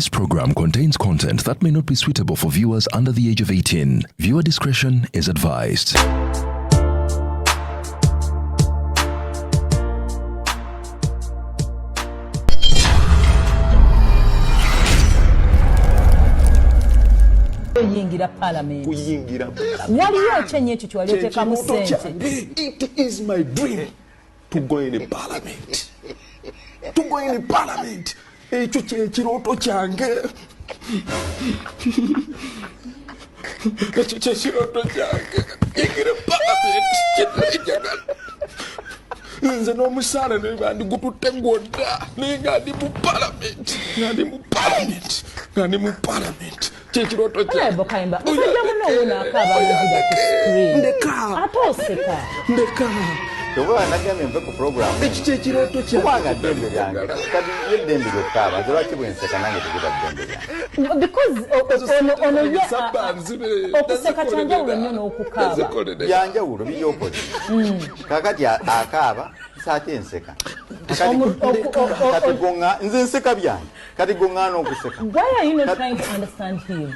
This program contains content that may not be suitable for viewers under the age of 18. Viewer discretion is advised. Oyingira palamenti. Kuyingira. Waliyo ekyenyi ekyo kyewali oteekamu sente. It is my dream to go in parliament, to go in parliament. Ekyo kyekirooto kyange, ekyo kyekirooto kyange, yingire parliament. Kyenjagala nze n'omusaala naye ndigututte gwonna, naye nga ndi mu parliament, nga ndi mu parliament, nga ndi mu parliament. Kyekirooto. Honorable Kayemba, musajja muno wuno akaaba amaziga ku screen. Ndeka. Ate oseka. Ndeka. Oba nagambye nve ku program. Ekyo kyekirooto. Kubanga ddembe lyange. Kati ye eddembe lyokukaaba, nze lwaki bwenseka nange tegiba ddembe lyange? Because ono ye okuseka kyanjawulo nnyo n'okukaaba. Byanjawulo, biri opposite. Kakati akaaba, nse ate enseka. Kati goŋŋa nze nseka byange, kati goŋŋaana okuseka. Why are you not trying to understand him?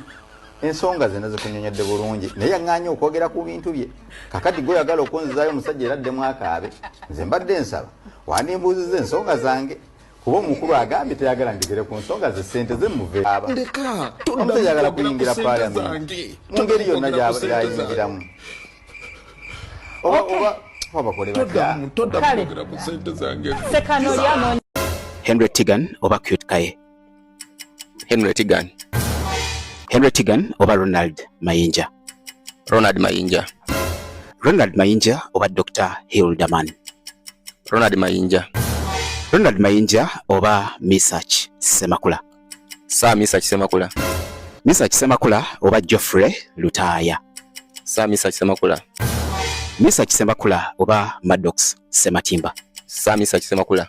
Ensonga ze nazikunyonyodde bulungi, naye yaŋŋaanye okwogera ku bintu bye. Kakati gweoyagala okunzizaayo omusajja era addemu akaabe. Nze mbadde nsaba wandimbuuziza ensonga zange, kuba omukulu agambye teyagala njogere ku nsonga ze, sente ze muve. Ndeka. Omusajja ayagala kuyingira paalamenti mu ngeri yonna gyayingiramu, oba oba bakole batya? Kale. Ku sente zange. Sekano oli anoonya. Henry Tigan oba Cute Kaye? Henry Tigan. Henry Tigan oba Ronald Mayinja? Ronald Mayinja. Ronald Mayinja oba Dr. Hilderman? Ronald Mayinja. Ronald Mayinja oba Misach Semakula? Sir Misach Semakula. Misach Semakula oba Geoffrey Lutaaya? Sir Misach Semakula. Misach Semakula oba Maddox Sematimba? Sir Misach Semakula.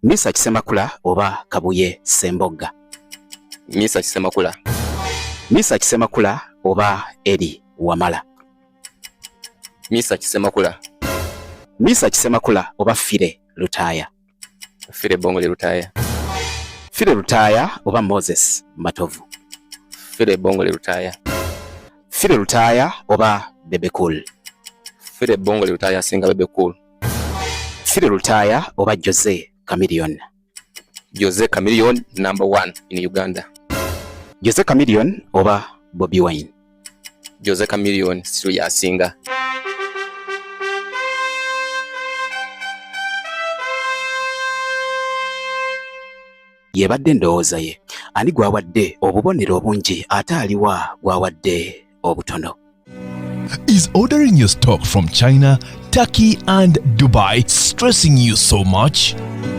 Misach Semakula oba Kabuye Sembogga? Misach Semakula. Misach Semakula oba Eri Wamala? Misach Semakula. Misach Semakula oba Fire Lutaaya? Fire Bongole Lutaaya. Fire Lutaaya oba Moses Matovu? Fire Bongole Lutaaya. Fire Lutaaya oba Bebe Cool? Fire Bongole Lutaaya asinga Bebe Cool. Fire Lutaaya oba Jose Chameleone? Jose Chameleone, number one in Uganda. Jose Chameleone oba Bobi Wine? Jose Chameleone still yasinga. Yebadde endowooza ye. Ani gwawadde obubonero obungi ate aliwa gwawadde obutono? Is ordering your stock from China, Turkey, and Dubai stressing you so much?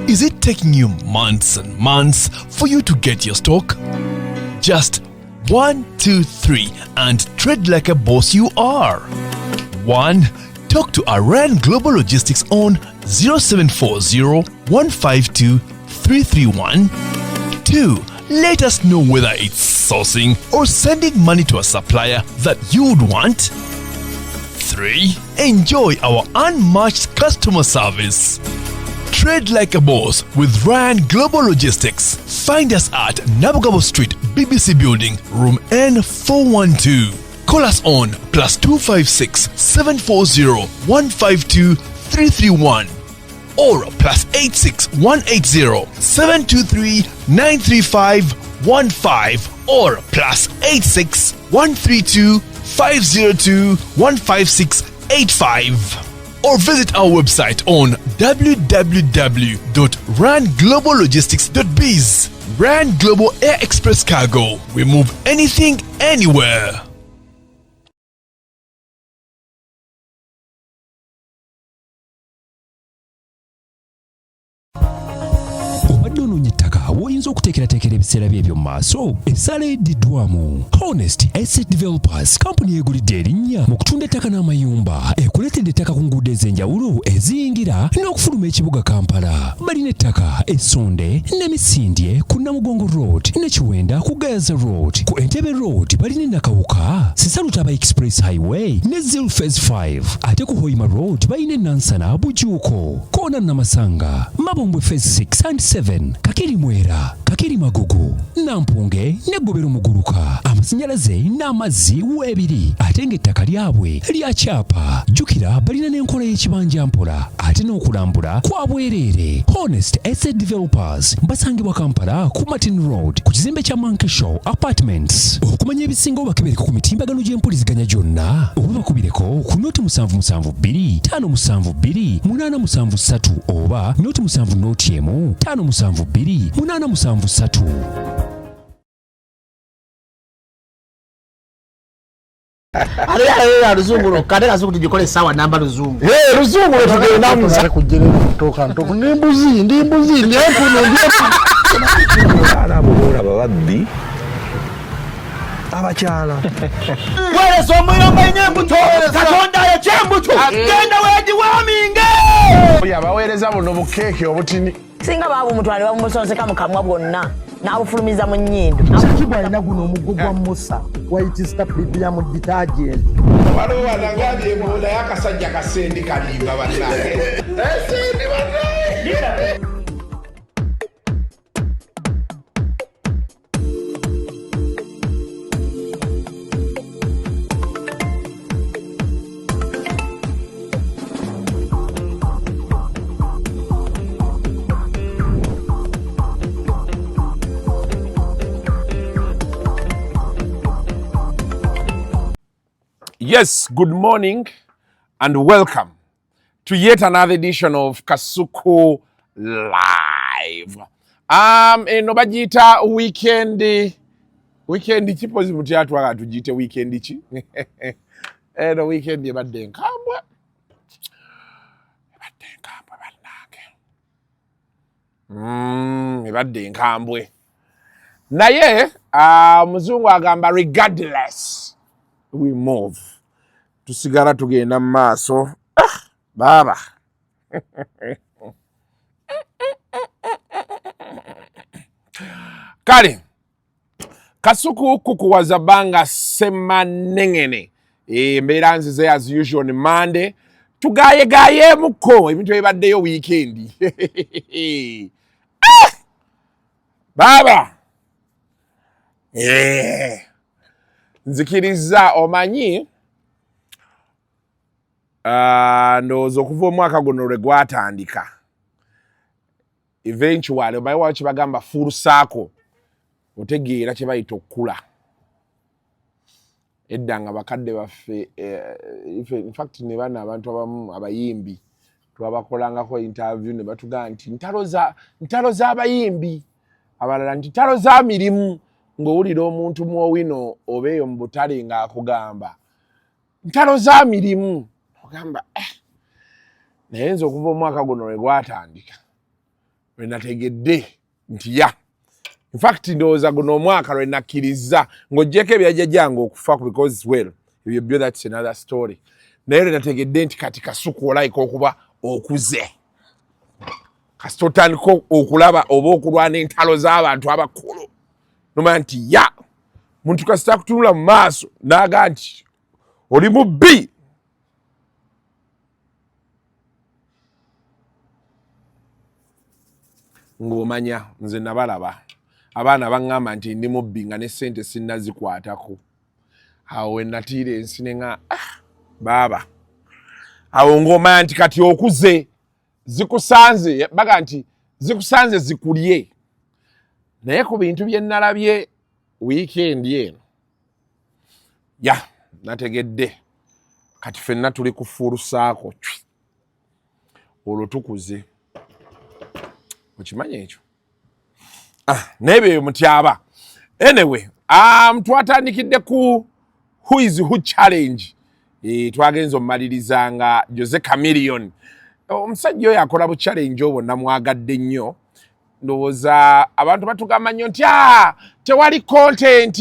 Is it taking you months and months for you to get your stock? Just 1, 2, 3 and trade like a boss you are. 1. Talk to Aran Global Logistics on 0740 152 331. 2. Let us know whether it's sourcing or sending money to a supplier that you would want. 3. Enjoy our unmatched customer service. Trade like a boss with Ryan Global Logistics. Find us at Nabugabo Street, BBC Building, Room N412. Call us on +256 740 152 331 or +86 180 723 935 15 or +86 132 502 156 85, or visit our website on www.rangloballogistics.biz. Ran Global Air Express Cargo. We move anything, anywhere. Obadde onoonya ettaka w'oyinza okuteekerateekera ebiseera bye eby'omu maaso? Essaala eddiddwamu. Honest Estate Developers, kampuni yeegulidde erinnya mu kutunda ettaka n'amayumba, ekuleetedde ettaka ku nguudo ez'enjawulo eziyingira n'okufuluma ekibuga Kampala. Balina ettaka Essonde ne Misindye ku Namugongo Road ne Kiwenda ku Gayaza Road. Ku Entebbe Road balina Nakawuka, Sisalutaba Express Highway ne Zil Phase 5. Ate ku Hoima Road balina Nansana, Bujuuko Koona, Namasanga, Mabombwe Phase 6 and 7, Kakiri Mwera, Kakiri. Magogo, Nampunge ne Gobero Muguluka. Amasannyalaze n'amazzi weebiri ate ng'ettaka lyabwe lya kyapa. Jjukira balina n'enkola y'ekibanja mpola ate n'okulambula kwa bwereere. Honest Estate Developers basangibwa Kampala ku Martin Road ku kizimbe kya Monkey Show Apartments. Okumanya ebisingawo bakebereko ku mitimbagano gy'empuliziganya gyonna oba bakubireko ku noti 772 572 873 oba noti 7 noti 1 572 873. Ate luzungu lwokka, ate kasuku tugikole essaawa namba luzungu. Luzungu lwetugendamu. Kujjera ntoka ndi mbuzi, ndi mbuzi, ndi empunu, ndi empunu. Abo boolaba babbi abakyala. Weereza omuyomba nnyo embuto, Katonda ayokya embuto, genda weegiwaaminge. Oyo abaweereza buno bukeeke obutini. Singa baabumutwala ne babumusonseka mu kamwa bwonna n'abufulumiza mu nnyindo. Kibwa alina guno omuggo gwa Musa, White Star Premium Detergent. Waliwo wanagambye mbu naye akasajja kasendi kalimba bannange. Sendi bannange. Yes, good morning and welcome to yet another edition of Kasuku Live. Eno bagiyita weekend, weekend ki pozi mutya twagala tugiyite weekend ki? Eno weekend ebadde enkambwe. Ebadde enkambwe bannange. Ebadde enkambwe. Naye omuzungu agamba regardless we move. Tusigala tugenda mu maaso. Baaba. Kale Kasuku kukuwaza banga semanengene. Embeera nzize as usual on Monday. Tugayegayeemuko ebintu ebibaddeyo weekend. Baaba. Nzikiriza omanyi ndowooza okuva omwaka guno lwe gwatandika eventually omanyi waliwo kye bagamba full circle, otegeera kye bayita okukula. Edda nga bakadde baffe, in fact ne bano abantu abamu abayimbi twabakolangako interview ne batugamba nti ntalo z'abayimbi, abalala nti ntalo za mirimu, ng'owulira omuntu mwowino oba eyo mu butale ng'akugamba ntalo za mirimu, ogamba Naye nze okuva omwaka guno lwe gwatandika lwe nategedde nti ya in fact ndowooza guno omwaka lwe nakkiriza ng'oggyeko ebyajjajjange okufa because well ebyo byo that's another story, naye lwe nategedde nti kati Kasuku olayika okuba okuze kasita otandika okulaba oba okulwana entalo z'abantu abakulu nomanya nti ya muntu kasita akutunula mu maaso n'aga nti oli mubbi. Ng'omanya nze nabalaba abaana baŋŋamba nti ndi mubbi nga ne ssente sinnazikwatako. Awo we natiira ensi ne ŋŋamba, baaba. Awo ng'omanya nti kati okuze, zikusanze, baga nti zikusanze zikulye. Naye ku bintu bye nalabye weekend eno, ya nategedde kati ffenna tuli ku full circle, olwo tukuze. Okimanyi ekyo? Naye bye mutyaba. Anyway, twatandikidde ku who is who challenge. Twagenze omumaliriza nga Jose Chameleone. Omusajja oyo akola bu challenge obwo namwagadde nnyo. Ndowooza abantu batugamba nnyo nti tewali content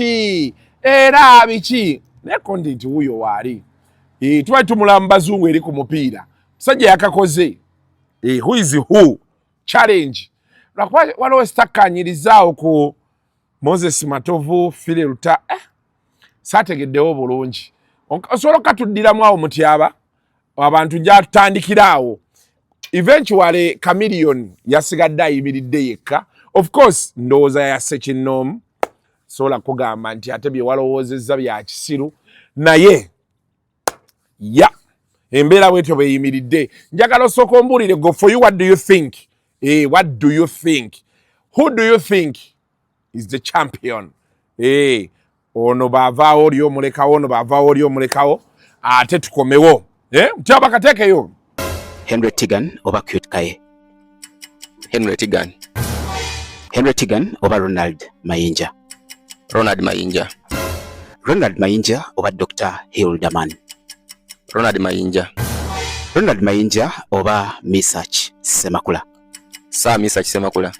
era biki, naye content wuuyo waali. Tuba tumulaba mu bazungu eri ku mupiira, omusajja yakakoze. Who is who challenge. Lwakuba waliwo sitakkaanyirizaawo ku Moses Matovu, Philly Ruta, saategeddewo bulungi. Osobola okukatuddiramu awo mutyaba abantu njatutandikira awo. Eventually Chameleone yasigadde ayimiridde yekka. Of course ndowooza ya ssekinnoomu, sobola kugamba nti ate bye walowoozezza bya kisiru, naye ya embeera bwetyo bweyimiridde. Njagala osooka ombuulire go for you, what do you think? What do you think? Who do you think is the champion? Ono baavaawo oli omulekawo, ono baavaawo oli omulekawo, ate tukomewo. Mutyaba kateekeyo. Henry Tigan oba Cute Kaye? Henry Tigan. Henry Tigan oba Ronald Mayinja? Ronald Mayinja. Ronald Mayinja oba Dr. Hilderman? Ronald Mayinja. Ronald Mayinja oba Misach Semakula? Sir Misach Semakula.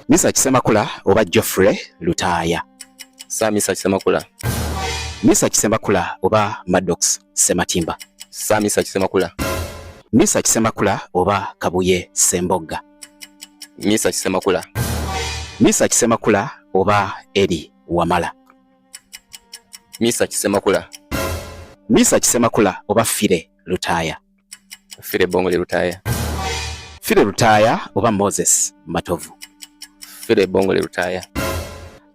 Misach Semakula oba Geoffrey Lutaaya? Sir Misach Semakula. Misach Semakula oba Maddox Sematimba? Sir Misach Semakula. Misach Semakula oba Kabuye Sembogga? Misach Semakula. Misach Semakula oba Eri Wamala? Misach Semakula. Misach Semakula oba Fire Lutaaya? Fire Bongole Lutaaya. Fire Lutaaya oba Moses Matovu? Fire Bongole Lutaaya.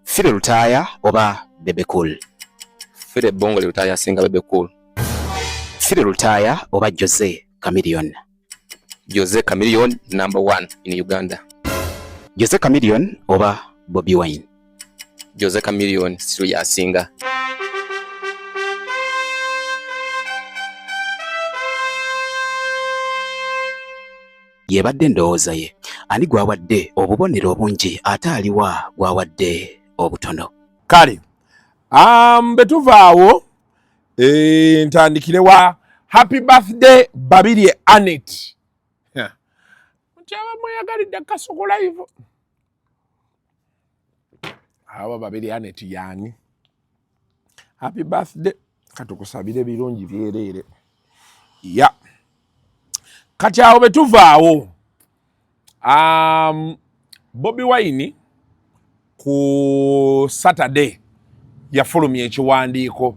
Fire Lutaaya oba Bebe Cool? Fire Bongole Lutaaya asinga Bebe Cool. Fire Lutaaya oba Jose Chameleone? Jose Chameleone number 1 in Uganda. Jose Chameleone oba Bobi Wine? Jose Chameleone siru yasinga. Yebadde ndowooza ye ani gwawadde obubonero obungi ate aliwa gwawadde obutono. Kale betuvaawo ntandikire wa happy birthday Babirye Annet. Mutyaba mweyagalidde Kasuku Live. Abo Babirye Annet yani. Happy birthday, katukusabire birungi byereere. Ya kati awo betuvaawo Bobi Wine ku Saturday yafulumya ekiwandiiko.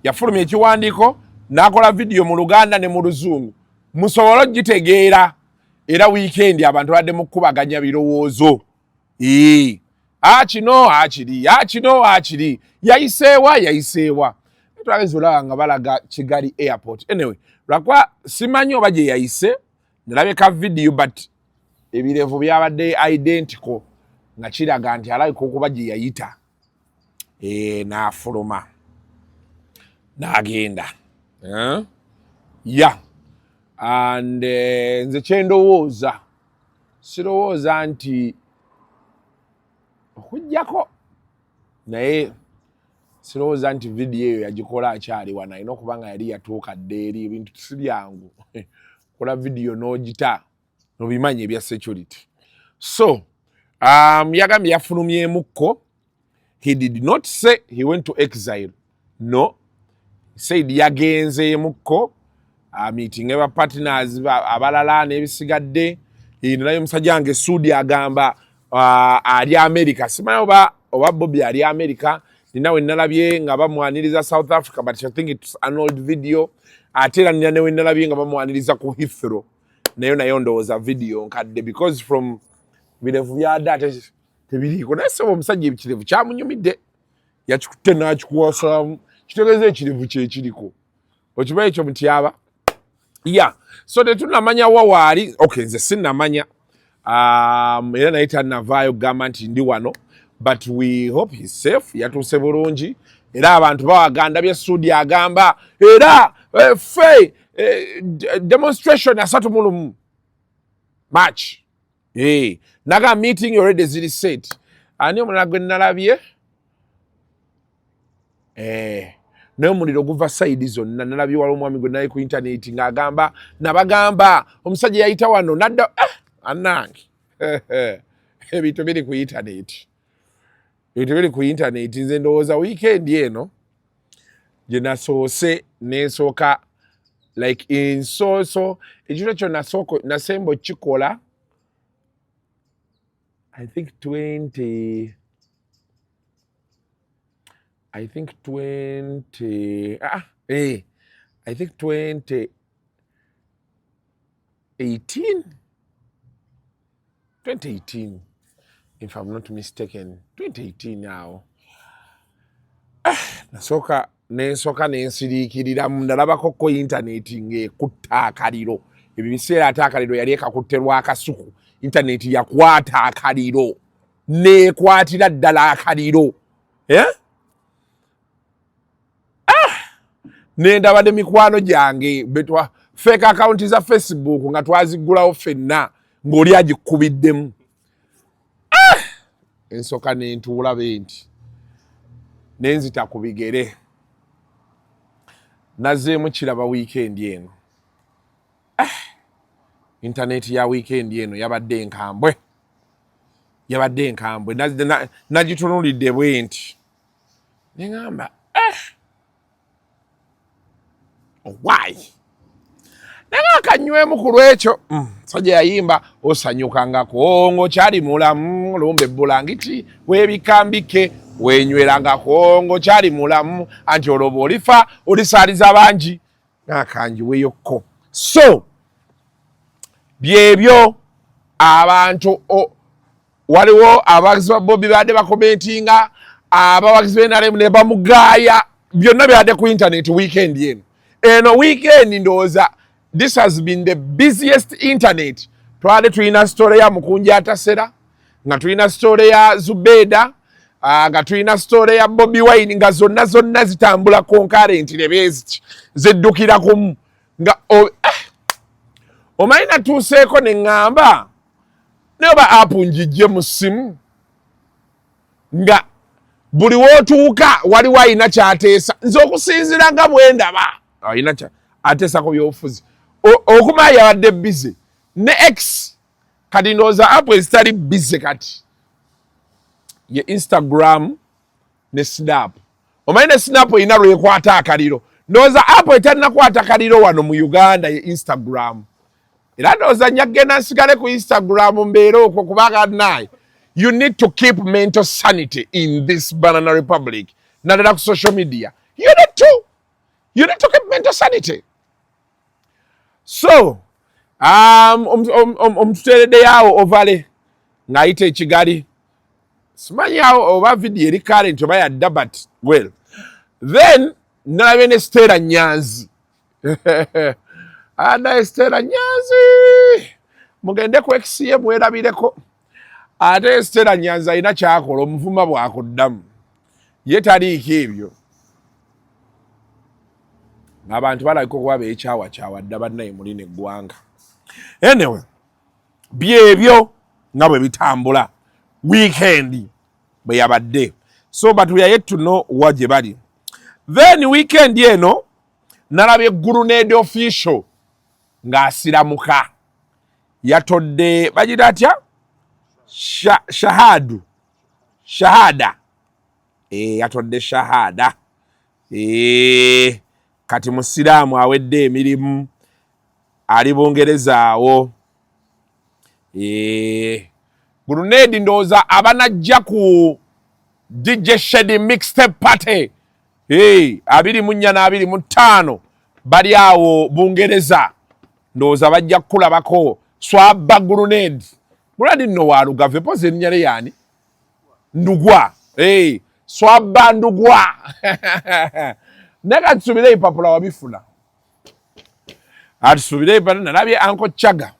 Yafulumya ekiwandiiko n'akola vidiyo mu Luganda ne mu Luzungu musobole okugitegeera. Era weekend abantu badde mu kukubaganya birowoozo. Kino akiri, kino akiri, yayiseewa yayiseewa. Twagezi olaba nga balaga Kigali airport. Anyway, lwakuba simanyi oba gye yayise, nalabye ka vidiyo but ebirevu byabadde identical nga kiraga nti alabika okuba gye yayita. N'afuluma n'agenda. Yeah. And nze kyendowooza, sirowooza nti okuggyako, naye sirowooza nti vidiyo eyo yagikola akyali wano. Alina okuba nga yali yatuuka dda eri. Ebintu si byangu kola vidiyo n'ogita nobimanyi ebya security. So yagambye yafulumyemukko. He did not say he went to exile. No, he said yagenzeemukko meeting aba partners abalala n'ebisigadde. Naye omusajja wange Sudi agamba ali America. Simanyi oba Bobi ali America. Nina we nalabye nga bamwaniriza South Africa, but I think it's an old video. Ate era nina ne we nalabye nga bamwaniriza ku Heathrow, nayo nayo ndowooza video nkadde because from birevu byadde ate tebiriiko. Naye sebo omusajja ekirevu kyamunyumidde, yakikutte n'akikuwasaamu, kitegeeza ekirevu kyekiriko okimanyi ekyo mutyaba. Yeah, so tetunamanya wa waali. Okay, nze sinnamanya, era naye tannavaayo kugamba nti ndi wano, but we hope he's safe, yatuuse bulungi. Era abantu bawaganda bye Sudi agamba era fe demonstration 31 March naga meeting already ziri set. Ani omulala gwe nalabye naye omuliro guva side zonna. Nalabye wala omwami gwe naye ku internet ng'agamba nabagamba omusajja yayita wano nadda. Annange ebintu biri ku internet, ebintu biri ku internet. Nze ndowooza weekend eno gye nasoose nensooka like ensooso ekintu ekyo nasooka nasemba okikola I think 20 I think 20 I think 2018. If I'm not mistaken, 2018 awo. Ah, nasooka nensooka nensiriikiriramu, nalabako ko intaneti ng'ekutta akaliro. Ebyo biseera ate akaliro yali ekakutte lwakasuku. Intaneti yakwata akaliro, neekwatira ddala akaliro, eh? Ah! Nendaba ne mikwano gyange betwa fake account za Facebook nga twaziggulawo ffenna, ng'oli agikubiddemu. Ah! Ensoka nentuula benti nenzita ku bigere, nazeemu kiraba wiikendi eno. Ah! Intaneti ya wiikendi eno yabadde enkambwe, yabadde enkambwe. Nagitunulidde bwe nti neŋamba, eh! Why? Naye akanywemu ku lwekyo. Sajja yayimba osanyukangako ng'okyali mulamu, lumba ebbulangiti weebikambike, wenywerangako ng'okyali mulamu, anti olwoba olifa olisaaliza bangi. Nakanjiweyokko. So byebyo abantu, waliwo abawagizi ba Bobi badde bakomentinga, abawagizi b'NRM ne bamugaaya. Byonna byadde ku internet weekend eno. Eno weekend ndowooza this has been the busiest internet. Twali tulina story ya Mukunja atasera, nga tulina story ya Zubeda, nga tulina story ya Bobi Wine, nga zonna zonna zitambula concurrent, bweziti ziddukira kumu. Nga omanyi natuuseeko ne ŋŋamba naye oba app njijje mu ssimu, nga buli wootuuka waliwo alina kyateesa. Nze okusinziira nga bwe ndaba, alina ateesa ku byobufuzi. Okumala yabadde busy ne X. Kati ndowooza app ezitali busy kati ye Instagram ne Snap. Omanyi ne Snap erina lwekwata akaliro. Ndowooza app etannakwata kaliro wano mu Uganda ye Instagram. Era ndowooza nja kugenda nsigale ku Instagram mbeere okwo, kubanga naye you need to keep mental sanity in this banana republic, naddala ku social media. You need to keep mental sanity. So omututeereddeyo awo ovale ng'ayita ekigali, simanyi awo oba vidiyo eri current oba yadda, but well, then nalabye ne Stella Nyanzi. Naye Stella Nyanzi, mugende ku X ye mwerabireko. Ate Stella Nyanzi alina kyakola, omuvuma bwakuddamu, ye taliiko ebyo. Abantu balabika okuba beekyawakyawa dda bannaye muli neggwanga. Anyway, byebyo nga bwe bitambula weekend bwe yabadde. So but we are yet to know wa gye bali. Then weekend eno nalabye Grenade Official ng'asiramuka, yatodde bagira atya, shahadu, shahada. Yatodde shahada. Kati musiraamu awedde emirimu, ali Bungereza awo. Grenade, ndowooza abanajja ku DJ Shady mixtape party, hey, 24 na 25 bali awo Bungereza, ndowooza bajja kukulabako. Swaba Grenade. Grenade nno wa Lugave, pozi erinnya lye yaani Ndugwa. Hey, swaba Ndugwa. Naye katusubire ebipapula wabifuna, atusubire ebipapula. Nalabye Uncle Chaga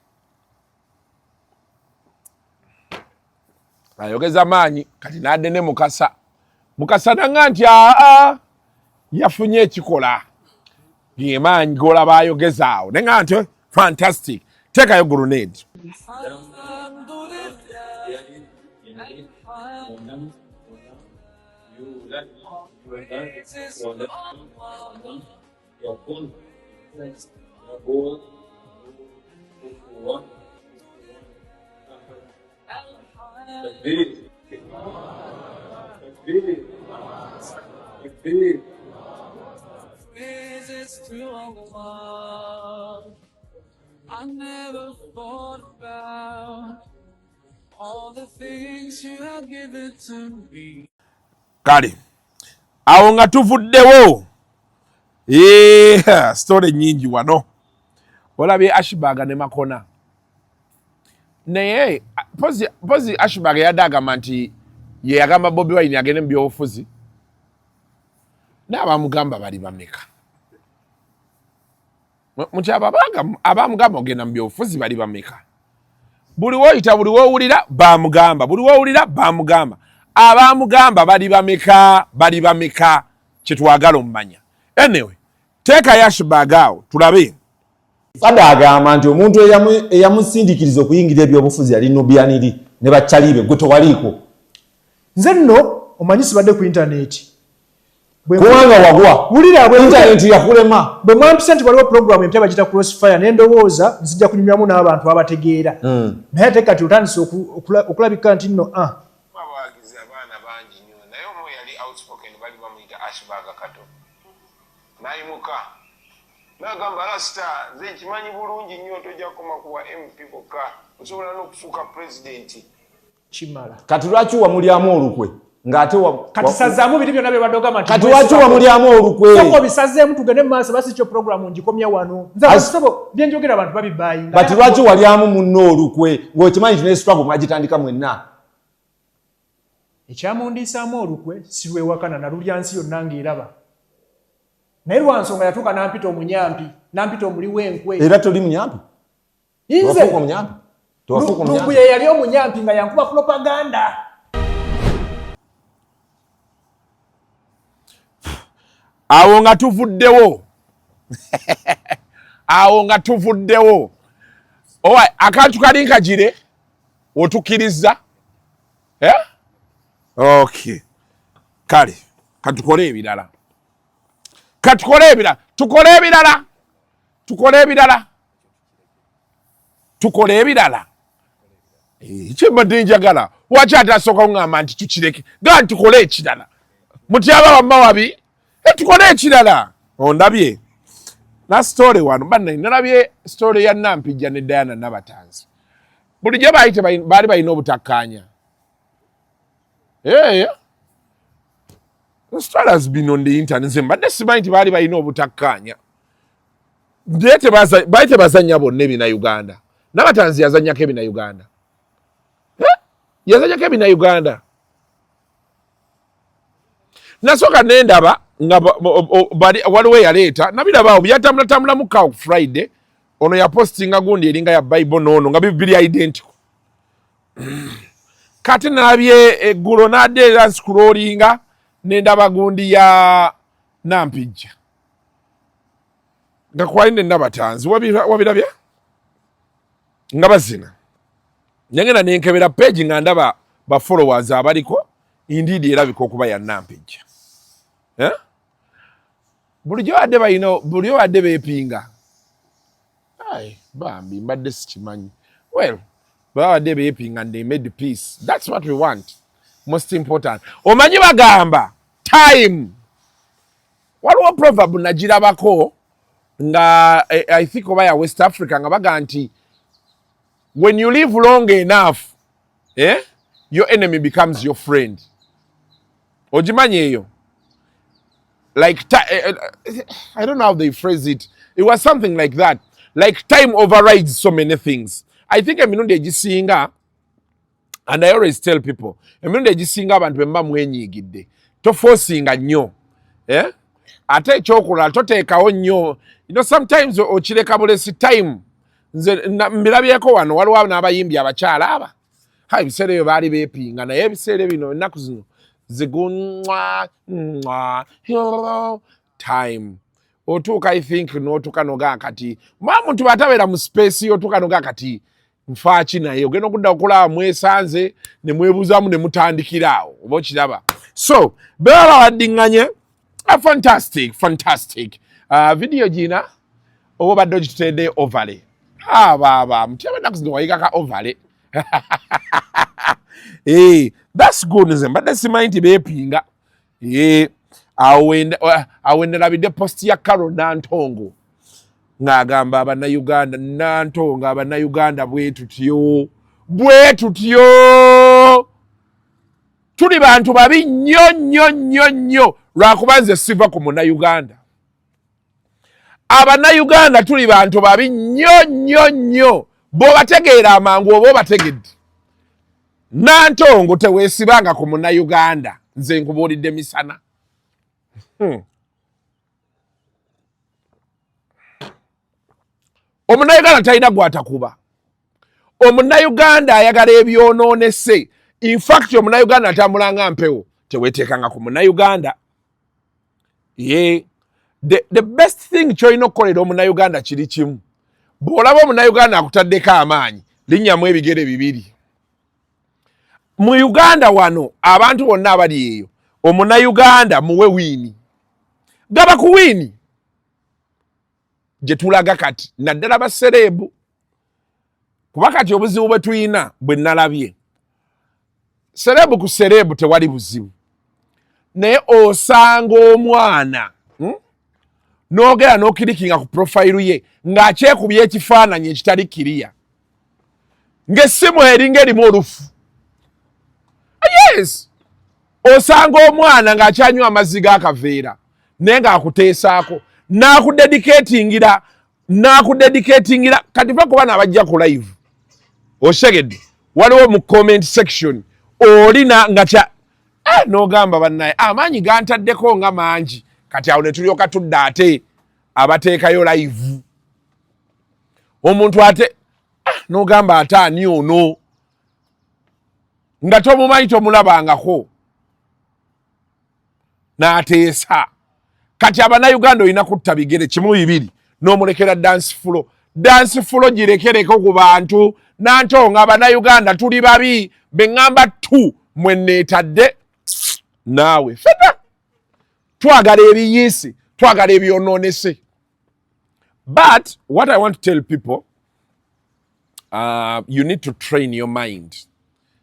ayogeza maanyi kati n'adde ne Mukasa. Mukasa nanga nti aa yafunye ekikola gemaanyi golaba ayogeza awo, nenga nti fantastic, teekayo Grenade. يكن له كفوا أحد. تكبير تكبير تكبير. Praises to Allah. I never thought about all the things you have given to me. Kale awo nga tuvuddewo, story nyingi wano. Olabye Ashburg ne Makona. Naye mpozi Ashburg yadde agamba nti ye yagamba Bobi Wine agende mu byobufuzi, naye abamugamba bali bameka? Mukyaba abamugamba ogenda mu byobufuzi bali bameka? Buli woyita, buli wowulira bamugamba, buli wowulira bamugamba. Abamugamba bali bameka? Bali bameka? Kyetwagala omumanya. Anyway, teekayo Ashburg awo tulabe. Fada agamba nti omuntu eyamusindikiriza okuyingira ebyobufuzi yali Nubian Li ne baccalibe, gwe tewaliiko. Nze nno omanyi sibadde ku intaneti. Kubanga wagwa. Wulira, bwe intaneti yakulema. Bwe mwampisa nti waliwo puroguramu empya bagita Crossfire, ne ndowooza nzija kunyumyamu n'abantu abategeera. Naye ate kati otandise okulabika nti nno ah. Abawagizi abaana bangi nnyo, naye omu eyali outspoken bali bamuyita Ashburg Kato, n'ayimuka n'agamba, "Rasita, nze nkimanyi bulungi nnyo tojja kukoma ku bwa MP bokka, osobola n'okufuuka pulezidenti." Kimala. Kati lwaki wamulyamu olukwe ng'ate Kati sazaamu biri byonna bye badde ogamba nti Kati lwaki wamulyamu olukwe? Soko bisazeemu tugende mu maaso, basi kyo puroguramu ngikomya wano. Nze sebo byenjogera abantu babibayinga. But lwaki walyamu munno olukwe ng'okimanyi nti ne struggle mwagitandika mwenna? Ekyamundiisaamu olukwe si lwewakana nalulya nsi yonna ng'eraba, naye lwa nsonga yatuuka n'ampita omunyampi, n'ampita omuli w'enkwe. Era toli munyampi? Nze Wafuuka omunyampi? Tewafuuka omunyampi? Lumbuye yali omunyampi nga yankuba propaganda. Awo nga tuvuddewo, awo nga tuvuddewo. Owa akantu kali nkagire otukkiriza, eh? Okay, kale katukole ebirala, katukole ebirala, tukole ebirala, tukole ebirala, tukole ebirala. Kyembadde njagala, waki ate asooka kuŋŋamba nti tukireke gaa tukole ekirala? Mutyaba wamma wabi, tukole ekirala. Ondabye na story wano banne, nalabye story ya Nampijja ne Diana Nabatanzi. Bulijjo baali balina obutakkaanya. Hey, the story has been on the internet. Nze mbadde simanyi nti baali balina obutakkaanya, naye baali tebazannya bonna ebina Uganda. Nabatanzi yazannyako ebina Uganda, eh? Yazannyako ebina Uganda. Nasooka nendaba nga waliwo eyaleeta nabirabaawo byatambulatambulamu kawo ku Friday. Ono yapostinga gundi eringa ya Bible noono nga biri identical. Kati nalabye eggulo nadde era nscrollinga nendaba gundi ya Nampijja nga kwali ne Nabatanzi. Wabirabye nga bazina. Nengenda nenkebera page nga ndaba ba followers abaliko, indeed erabika okuba ya Nampijja, eh? Bulijjo badde balina, bulijjo badde beepinga. Ai bambi, mbadde sikimanyi. Well, babadde beepinga and they made peace. That's what we want, most important. Omanyi bagamba time, waliwo proverb nagirabako nga I think oba ya West Africa, nga baga nti when you live long enough, eh, your enemy becomes your friend. Ogimanyi eyo? Like I don't know how they phrase it. It was something like that, like time overrides so many things. I think emirundi egisinga, and I always tell people, emirundi egisinga abantu bemba mwenyiigidde, toforcinga nnyo, eh? Ate ekyokulala toteekawo nnyo, sometimes okireka bulesi time. Nze mbirabyeko wano, waliwo n'abayimbi abakyala aba ha ebiseera ebyo baali beepinga, naye ebiseera bino ennaku zino zigunywa mwa time otuuka, I think n'otuuka nogaa kati ma muntu bw'atabeera mu space, otuuka nogaa kati nfaaki, naye ogenda okudda okulaba mwesanze ne mwebuuzaamu ne mutandikira awo oba okiraba. So beba bawaddiŋŋanye. Fantastic, fantastic. Video gina oba obadde ogituteedde overlay abaaba mutyaba ennaku zino wayigaka overlay. Hey, that's good. Nze mbadde simanyi nti beepinga. Eh, awo nalabidde post ya Caro Nantongo ng'agamba Abannayuganda, Nantongo, Abannayuganda bwe tutyo, bwe tutyo, tuli bantu babi nnyo nnyo nnyo nnyo. Lwakuba nze siva ku Munnayuganda. Abannayuganda tuli bantu babi nnyo nnyo nnyo. Bw'obategeera amangu oba obategedde. Nantongo teweesibanga ku Munnayuganda, nze nkubuulidde misana. Omunnayuganda talina gwatakuba. Omunnayuganda ayagala ebyonoonese. Infact omunnayuganda atambula nga mpewo, teweeteekanga ku munnayuganda. Ye the best thing kyolina okukolera omunnayuganda kiri kimu, bw'olaba omunnayuganda akutaddeko amaanyi, linnyamu ebigere bibiri. Mu Uganda wano abantu bonna abali eyo, omunnayuganda muwe wiini, gaba ku wiini gye tulaga kati, naddala basereebu, kuba kati obuzibu bwe tulina bwe nalabye, sereebu ku sereebu tewali buzibu, naye osanga omwana n'ogera n'okirikinga ku profayiru ye ng'akyekubya ekifaananyi ekitali kiriya, ng'essimu eringa erimu olufu. Yes, osanga omwana ng'akyanywa amazzi g'akaveera naye ng'akuteesaako n'akudediketingira n'akudediketingira. Kati va kuba n'abajja ku live, osegedde waliwo mu comment section olina nga kya n'ogamba bannaye amaanyi gantaddeko nga mangi. Kati awo ne tulyoka tudda ate abateekayo live omuntu ate n'ogamba ate ani ono nga tomumanyi tomulabangako n'ateesa. Kati Abannayuganda olina kutta bigere kimu bibiri n'omulekera dance floor. Dance floor girekereko ku bantu. Nantonga Abannayuganda tuli babi, beŋŋamba tu mwe neetadde naawe fena twagala ebiyiisi, twagala ebyonoonese. But what I want to tell people, you need to train your mind.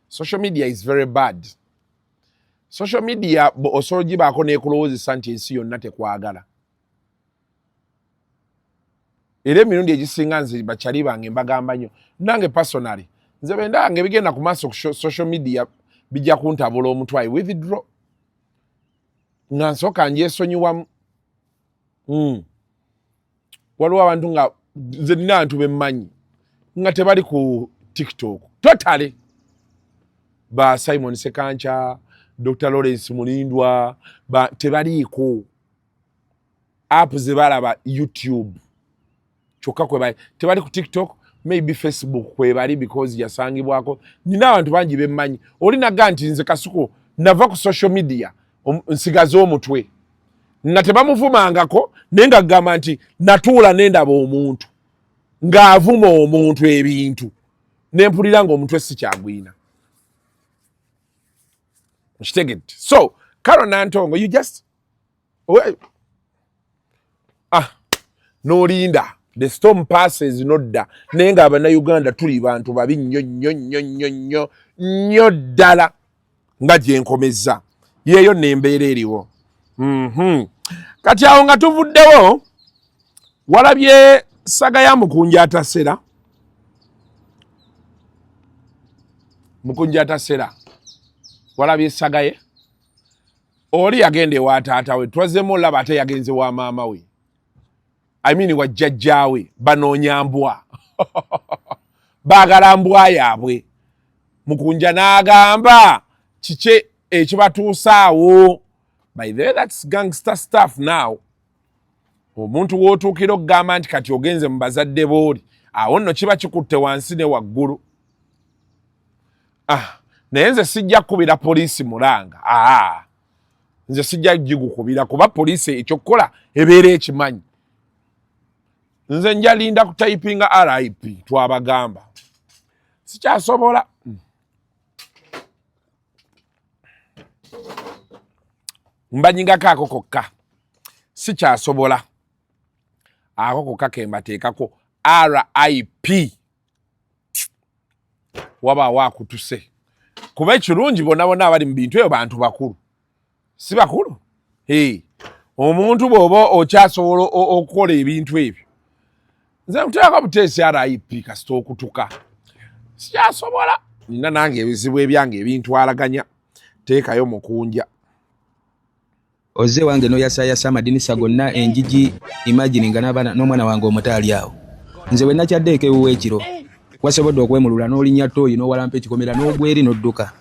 Social media is very bad. Social media osobola ogibaako n'ekulowoozesa nti ensi yonna tekwagala. Era emirundi egisinga nze bakyali bange mbagamba nnyo, nange personally nze bendanga ebigenda ku maaso ku social media bijja kuntabula omutwe, I withdraw nga nsooka njesonyiwamu. Waliwo abantu nga nze nina abantu bemmanyi nga tebali ku TikTok totally, ba Simon Sekancha, Dr Lawrence Mulindwa, ba tebaliiko app ze balaba YouTube kyokka kwebali, tebali ku TikTok, maybe Facebook kwebali because yasangibwako. Nina abantu bangi bemmanyi oli naga nti nze Kasuku nava ku social media nsigaze omutwe, nga tebamuvumangako, naye nga gamba nti natuula nendaba omuntu ng'avuma omuntu ebintu nempulira ng'omutwe si kyagwina. Nkitegedde. So Karo Nantongo, you just n'olinda the storm passes nodda. Naye nga Abannayuganda tuli bantu babi nnyo nnyo nnyo nnyo nnyo nnyo ddala nga gyenkomezza yeeyo nembeera eriwo. Kati awo nga tuvuddewo, walabye saga ya Mukunja Atasera. Mukunja Atasera, walabye saga ye? Oli yagenda ewa taata we, twazzemu olaba ate yagenze wa maama we, I mean wa jjajjaawe. Banoonya mbwa, baagala mbwa yaabwe. Mukunja n'agamba kiki ekibatuusaawo. By the way, that's gangster stuff. Now omuntu w'otuukira okugamba nti kati ogenze mu bazadde booli, awo nno kiba kikutte wansi ne waggulu. Naye nze sijja kukubira poliisi mulanga. Nze sijja gigukubira kuba poliisi ekyokukola ebeera ekimanyi. Nze njalinda kutayipinga RIP. Twabagamba sikyasobola. Mbanyigako ako kokka, sikyasobola, ako kokka kembateekako RIP. Wabaawo akutuse kuba ekirungi, bonna bonna abali mu bintu ebyo bantu bakulu, si bakulu? Hey, omuntu bw'oba okyasobola okukola ebintu ebyo, nze nkuteekako buteesi RIP kasita okutuka. Sikyasobola, nina nange ebizibu ebyange ebintwalaganya. Teekayo Mukunja. Ozze wange n'oyasayasa amadinisa gonna, enjiji. Imagine nga n'abaana n'omwana wange omuto ali awo. Nze bwe nakyadde eka ewuwe ekiro. Wasobodde okwemulula n'olinnya ttooyi n'owalampa ekikomera n'ogwa eri n'odduka.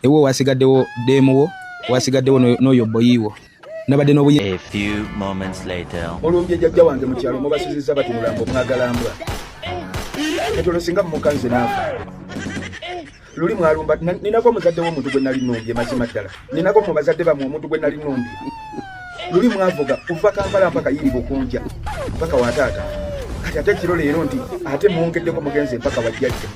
Ewuwo wasigaddewo ddeemu wo, wasigaddewo n'oyo bboyi wo. Nabadde n'obuyi. A few moments later. Mulumbye jjajja wange mu kyalo mubasuzizza bati mulambo mwagala mbwa. Kati olwo singa mmuka nze naafa. Luli mwalumba ninako omuzadde w'omuntu gwe nali nnumbye mazima ddala. Ninako mu bazadde bammwe omuntu gwe nali nnumbye. Luli mwavuga kuva Kampala mpaka Yiri Bukunja mpaka wa taata. Kati ate ekiro leero nti ate mwongeddeko mugenze mpaka wa jjajja.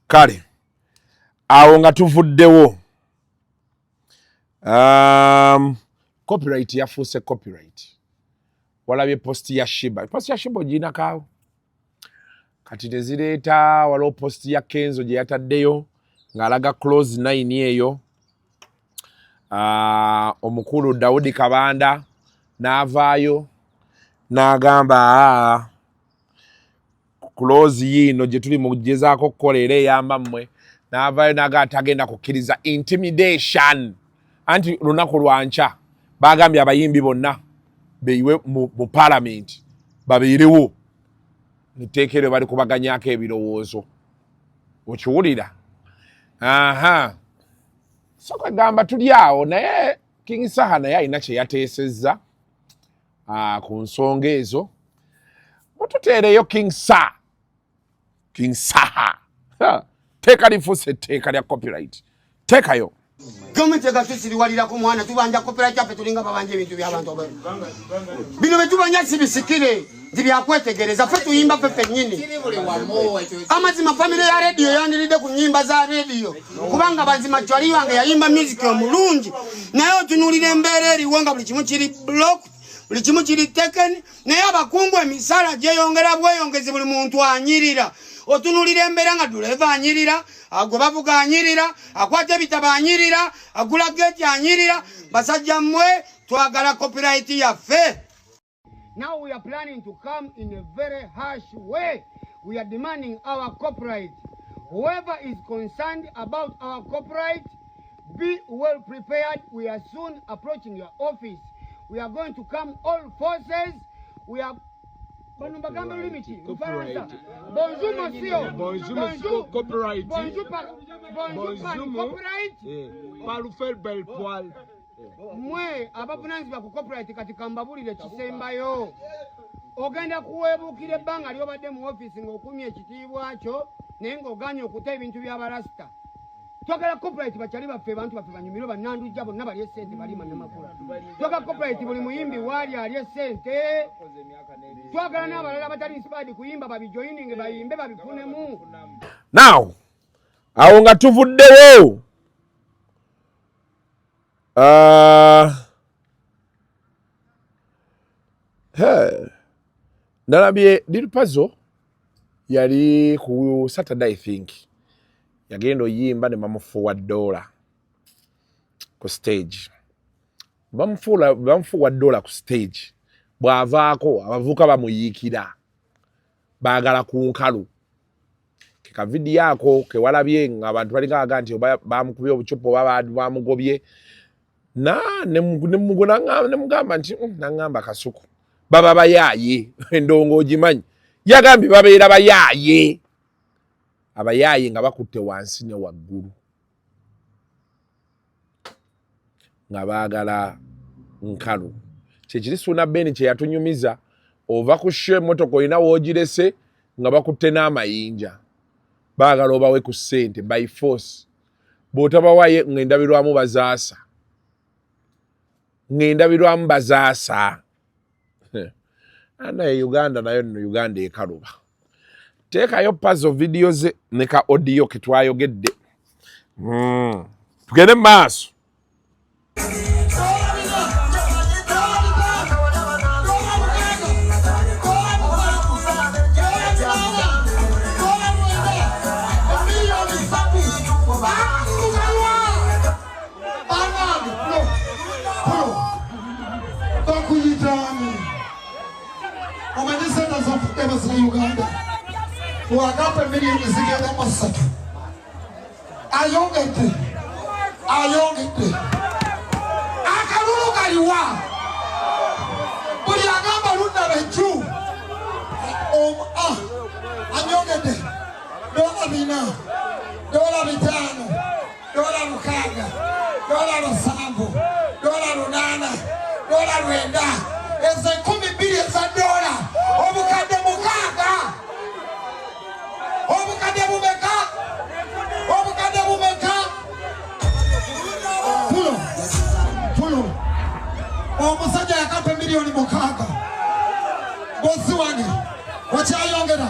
Kale awo nga tuvuddewo, copyright yafuuse copyright. Walabye post ya Sheebah, post ya Sheebah ogirinakaawo kati tezireeta. Waliwo post ya Kenzo gye yataddeyo ng'alaga clause 9 eyo. Omukulu Daudi Kabanda n'avaayo n'agamba, aa, clause yiino gye tuli mu kugezaako okukola era eyamba mmwe. N'avaayo n'agamba tagenda kukkiriza intimidation, anti lunaku lwankya bagambye abayimbi bonna beyiwe mu parliament babeerewo, etteeka eryo bali kubaganyako ebirowoozo. Okiwulira? Aha, so kwegamba tuli awo, naye King Saha naye alina kye yateesezza ku nsonga ezo. Mututeereyo King Sa King Saha. Ha, teeka lifuuse etteeka lya copyright, teekayo. Gavumenti egatusiriwalirako mwana, tubanja copyright yaffe, tulinga babanja ebintu by'abantu bino betubanja si bisikire nti byakwetegereza. Ffe tuyimba ffe ffennyini. Amazima, famire ya rediyo yandiridde ku nnyimba za rediyo, kubanga bazima cwali wange yayimba music omulungi, naye otunuulira embeera eriwo nga buli kimu kiri block, buli kimu kiri taken, naye abakungu emisaala gyeyongera bweyongezi, buli muntu anyirira. Otunuulira embeera nga duleva anyirira, gwe bavuga anyirira, akwata ebitabo anyirira, agula geeti anyirira. Basajja mmwe, twagala copyright yaffe. Now we are planning to come in a very harsh way. We are demanding our copyright. Whoever is concerned about our copyright, be well prepared. We are soon approaching your office. We are going to come all forces. We are bano bagambe lulimi ki? Lufaransa. Bonjour monsieur. Bonjour, monsieur. Copyright. Bonjour par bonjour par copyright. Parfait belle poil. Mwe abavunanyizibwa ku copyright, kati kambabulire kisembayo. Ogenda kuweebuukira ebbanga ly'obadde mu ofiisi ng'okumya ekitiibwa kyo, naye ng'oganye okuta ebintu by'abarasita. Twagala copyright, bakyali baffe, bantu baffe banyumirwe, bannandujja bonna balye sente, balima namakula. Twagala copyright, buli muyimbi waali alye sente. Twagala n'abalala abatali inspired kuyimba babijoyininge, bayimbe babifunemu. Now awo nga tuvuddewo, hey. Nalabye Lil Pazo yali ku Saturday, I think yagenda oyimba ne bamufuuwa dola ku stage, bamufuuwa dola ku stage. Bw'avaako abavubuka bamuyiikira, baagala ku nkalu. Ke kavidiyo ako kewalabye ng'abantu balinga baga nti oba bamukubye obucupa oba bamugobye na nemugamba nti naŋŋamba Kasuku baba bayaaye, endongo ogimanyi, yagambye babeera bayaaye, abayaaye nga bakutte wansi ne waggulu nga baagala nkalu. Kyekiri Suuna Ben kye yatunyumiza, ova ku show emmotoka olina woogirese nga bakutte n'amayinja, baagala obawe ku ssente by force, bw'otabawaye ng'endabirwamu bazaasa, ng'endabirwamu bazaasa. Naye Uganda nayo nno, Uganda ekaluba. Teekayo Pazo vidiyo ze ne ka audio ke twayogedde. Tugende mu maaso. Bakuyitaani? Omanyi sente zofudde bazira Uganda. Wakampa miliyoni zigenda mu 3. Ayongedde. Ayongedde. Akalulu kaliwa. Buli agamba ludda lwejju. Anyongedde. $4, $5, $6, $7, $8, $9. Ezo 12 eza dola. Obukadde 6. Obukadde bumeka? Obukadde bumeka? Pulo. Pulo. Omusajja yakampa miliyoni 6. Bosi wange. Wakyayongera.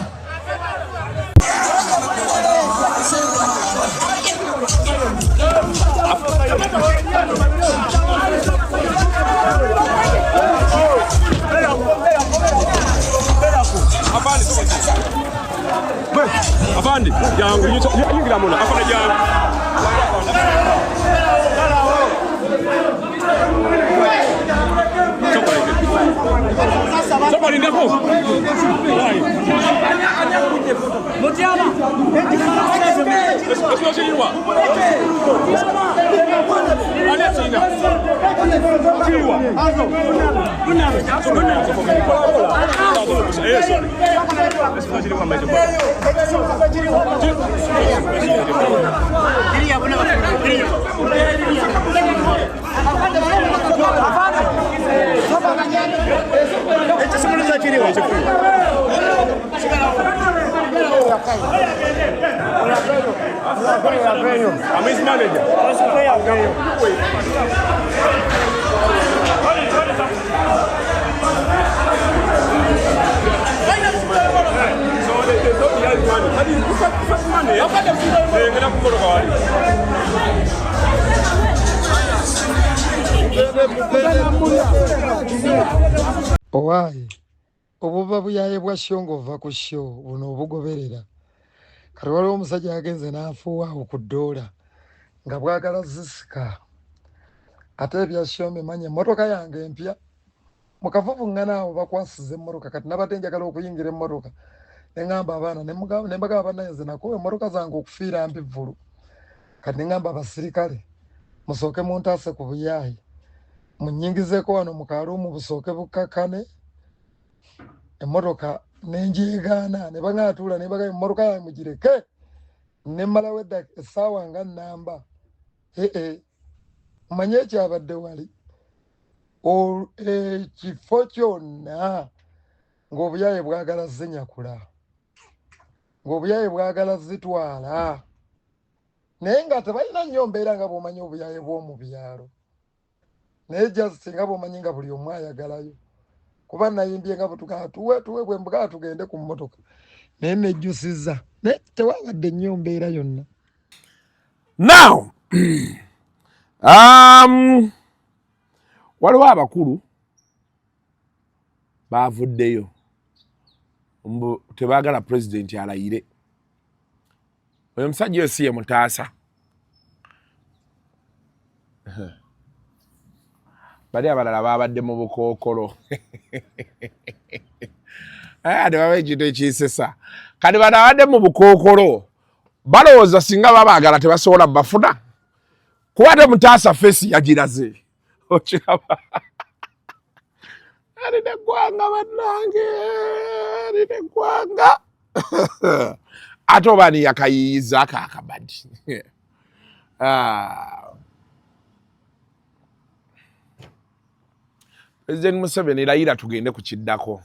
Afandi, jangu, yingira muna, afande jangu. Sokoli ndako. I'm his manager. So they don't have money. Owaaye obuva buyaye bwa sho ng'ova ku sho buno obugoberera. Kati waliwo omusajja yagenze n'afuuwa awo ku ddoola nga bwagala zisika. Ate ebya sho mbimanyi, emmotoka yange empya. Mu kavuvuŋŋana awo bakwasiza emmotoka, kati nabadde njagala okuyingira emmotoka. Ne ŋŋamba abaana, ne mbagamba bannaye nze nakuba emmotoka zange okufiira mpivvulu. Kati ne ŋŋamba abasirikale musooke muntaase ku buyaayi. Munnyingizeeko wano mu kaluumu busooke bukkakkane. Emmotoka ne njeegaana ne baŋŋamba tuula, ne bagamba emmotoka yange mugireke. Ne mmalawo essaawa nga nnamba. Manye ekyabadde wali ekifo kyonna ng'obuyaaye bwagala zinyakula, ng'obuyaaye bwagala zitwala, naye nga tebalina nnyo mbeera nga bw'omanyi obuyaaye bw'omu byalo. Naye just nga bw'omanyi nga buli omu ayagalayo. Kuba nayimbye nga bwe tuwe tuwe bwe mbuga tugende ku mmotoka. Naye nejjusizza. Naye tewabadde nnyo mbeera yonna. Now, waliwo abakulu bavuddeyo mbu tebaagala pulezidenti alayire. Oyo omusajja oyo si ye Mutaasa. Bali abalala babadde mu bukookolo. Ate baba ekintu ekisesa. Kati bano abadde mu bukookolo balowooza singa babaagala tebasobola bafuna. Kuba ate Mutaasa feesi yagiraze. Okiraba. Alina eggwanga bannange, alina eggwanga. Ate oba ani yakayiiyiza ako akabadi. President Museveni layira tugende ku kiddako.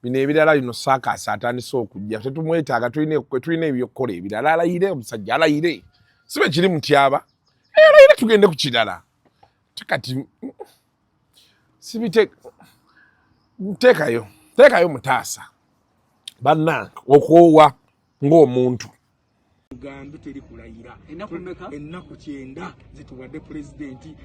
Bino ebirala bino saakaasi atandise okujja tetumwetaaga, tulina ebyokukola ebirala. Alayire omusajja, alayire, si bwe kiri Mutyaba, alayire tugende ku kirala. Kati sibite teekayo teekayo Mutaasa bannange okwowa ng'omuntu. Mugambe teri kulayira ennaku 90 zituwadde pulezidenti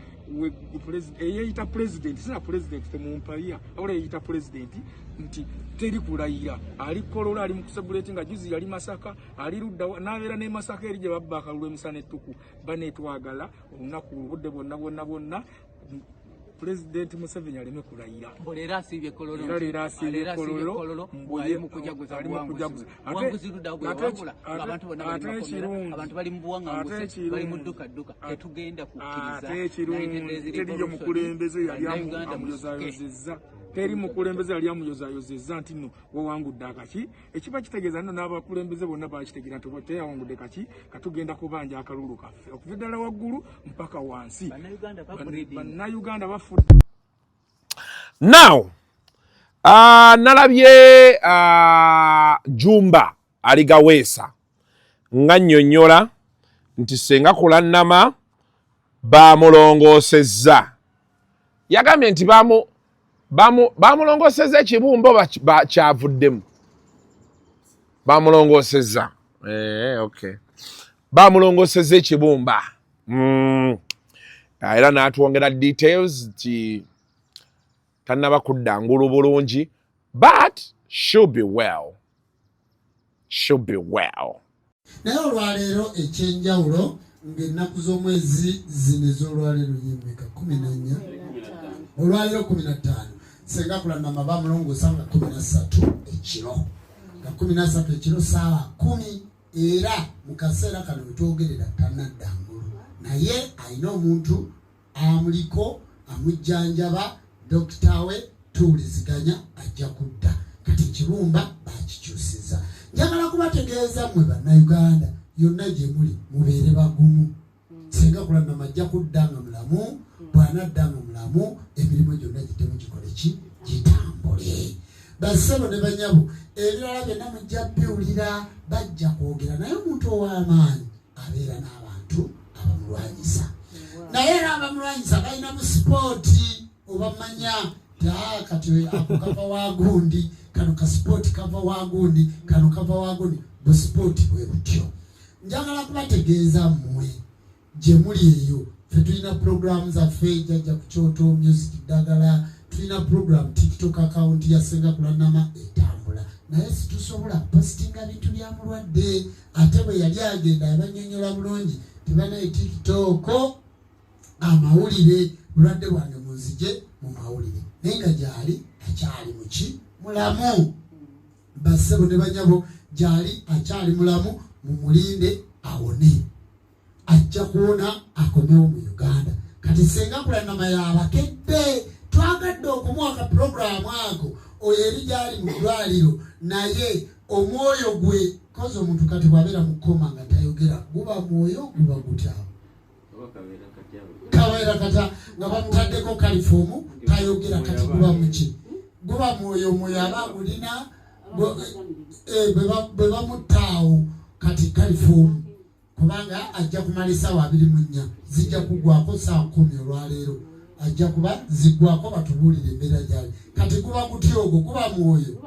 eyeyita pulezidenti sina pulezidenti temumpalira wabula eyeyita pulezidenti nti teri kulayira. Ali Kololo, ali mu kusebuleti nga juzi yali Masaka, ali ludda n'abeera ne Masaka eri gye babba akalulu emisana ettuku. Baneetwagala olunaku obudde bwonna bwonna bwonna. Pulezidenti Museveni aleme kulayira. Mbu leero asiibye Kololo. Era leero asiibye Kololo. Mbu ali mu kujaguza buwanguzi. Buwanguzi ludda bwe yawangula ng'abantu bonna bali mu makomera, abantu bali mu buwanganguse, bali mu dduka dduka. Tetugenda kukkiriza. Ate ekirungi teriyo mukulembeze yali amuyozayozezza. Teri mukulembeze yali amuyozayozezza nti nno wawangudde akaki. Ekiba kitegeeza nno n'abakulembeze bonna bakitegeera nti teyawangudde kaki, katugenda kubanja akalulu kaffe okuva ddala waggulu mpaka wansi. Bannayuganda bafudde. Now nalabye Jumba Aligaweesa nga nnyonnyola nti Senga Kulannama bamulongoosezza. Yagambye nti bamulongoosezza ekibumba oba kyavuddemu bamulongoosezza. Okay, bamulongoosezza ekibumba. Era n'atwongera details nti tannaba kudda ngulu bulungi, but she'll be well, she'll be well. Naye olwaleero ekyenjawulo, ng'ennaku z'omwezi zino ez'olwaleero yemmeka? 14. Olwaleero 15, Senga Kulanama bamulongoosa nga 13 ekiro, nga 13 ekiro saawa 10. Era mu kaseera kano wetwogerera tanadda ngulu, naye alina omuntu amuliko amujjanjaba, dokita we tuwuliziganya, ajja kudda. Kati ekibumba bakikyusiza. Njagala kubategeeza mmwe Bannayuganda yonna gye muli, mubeere bagumu. Senga Kulanama ajja kudda nga mulamu. Bw'anadda nga mulamu, emirimu gyonna giddemu gikole ki? Gitambule. Bassebo ne banyabo, ebirala byonna mujja biwulira, bajja kwogera. Naye omuntu ow'amaanyi abeera n'abantu abamulwanyisa, naye era abamulwanyisa balina mu support obamanya nti, "Ah, kati ako kava wa gundi, kano ka support kava wa gundi, kano kava wa gundi." Bu support bwe butyo. Njagala kubategeeza mmwe gye muli eyo, ffe tulina puroguramu zaffe, Jajja ku Kyoto, Music Ddagala. Tulina program, TikTok account ya Senga Kulanama etambula, naye situsobola postinga bintu bya mulwadde. Ate bwe yali agenda yabanyonyola bulungi, tebanaye TikTok amawulire, bulwadde bwange munzije mu mawulire. Naye nga gyali akyali muki? Mulamu. Bassebo ne banyabo, gyali akyali mulamu, mumulinde awone, ajja kuwona akomewo mu Uganda. Kati Senga Kulanama yabakedde, twagadde okumuwa ka puroguramu ako oyo eri gyali mu ddwaliro, naye omwoyo gwe kozi omuntu kati bw'abeera mu koma nga tayogera, guba mwoyo guba gutyawo? Kabeera kata nga bamutaddeko kalifoomu, tayogera. Kati guba muki? Guba mwoyo. Omwoyo aba agulina bwe bamuttaawo kati kalifoomu, kubanga ajja kumala essaawa 24, zijja kuggwako saa 10 olwaleero, ajja kuba ziggwako batubuulire embeera gyali. Kati guba gutya ogwo? Guba mwoyo.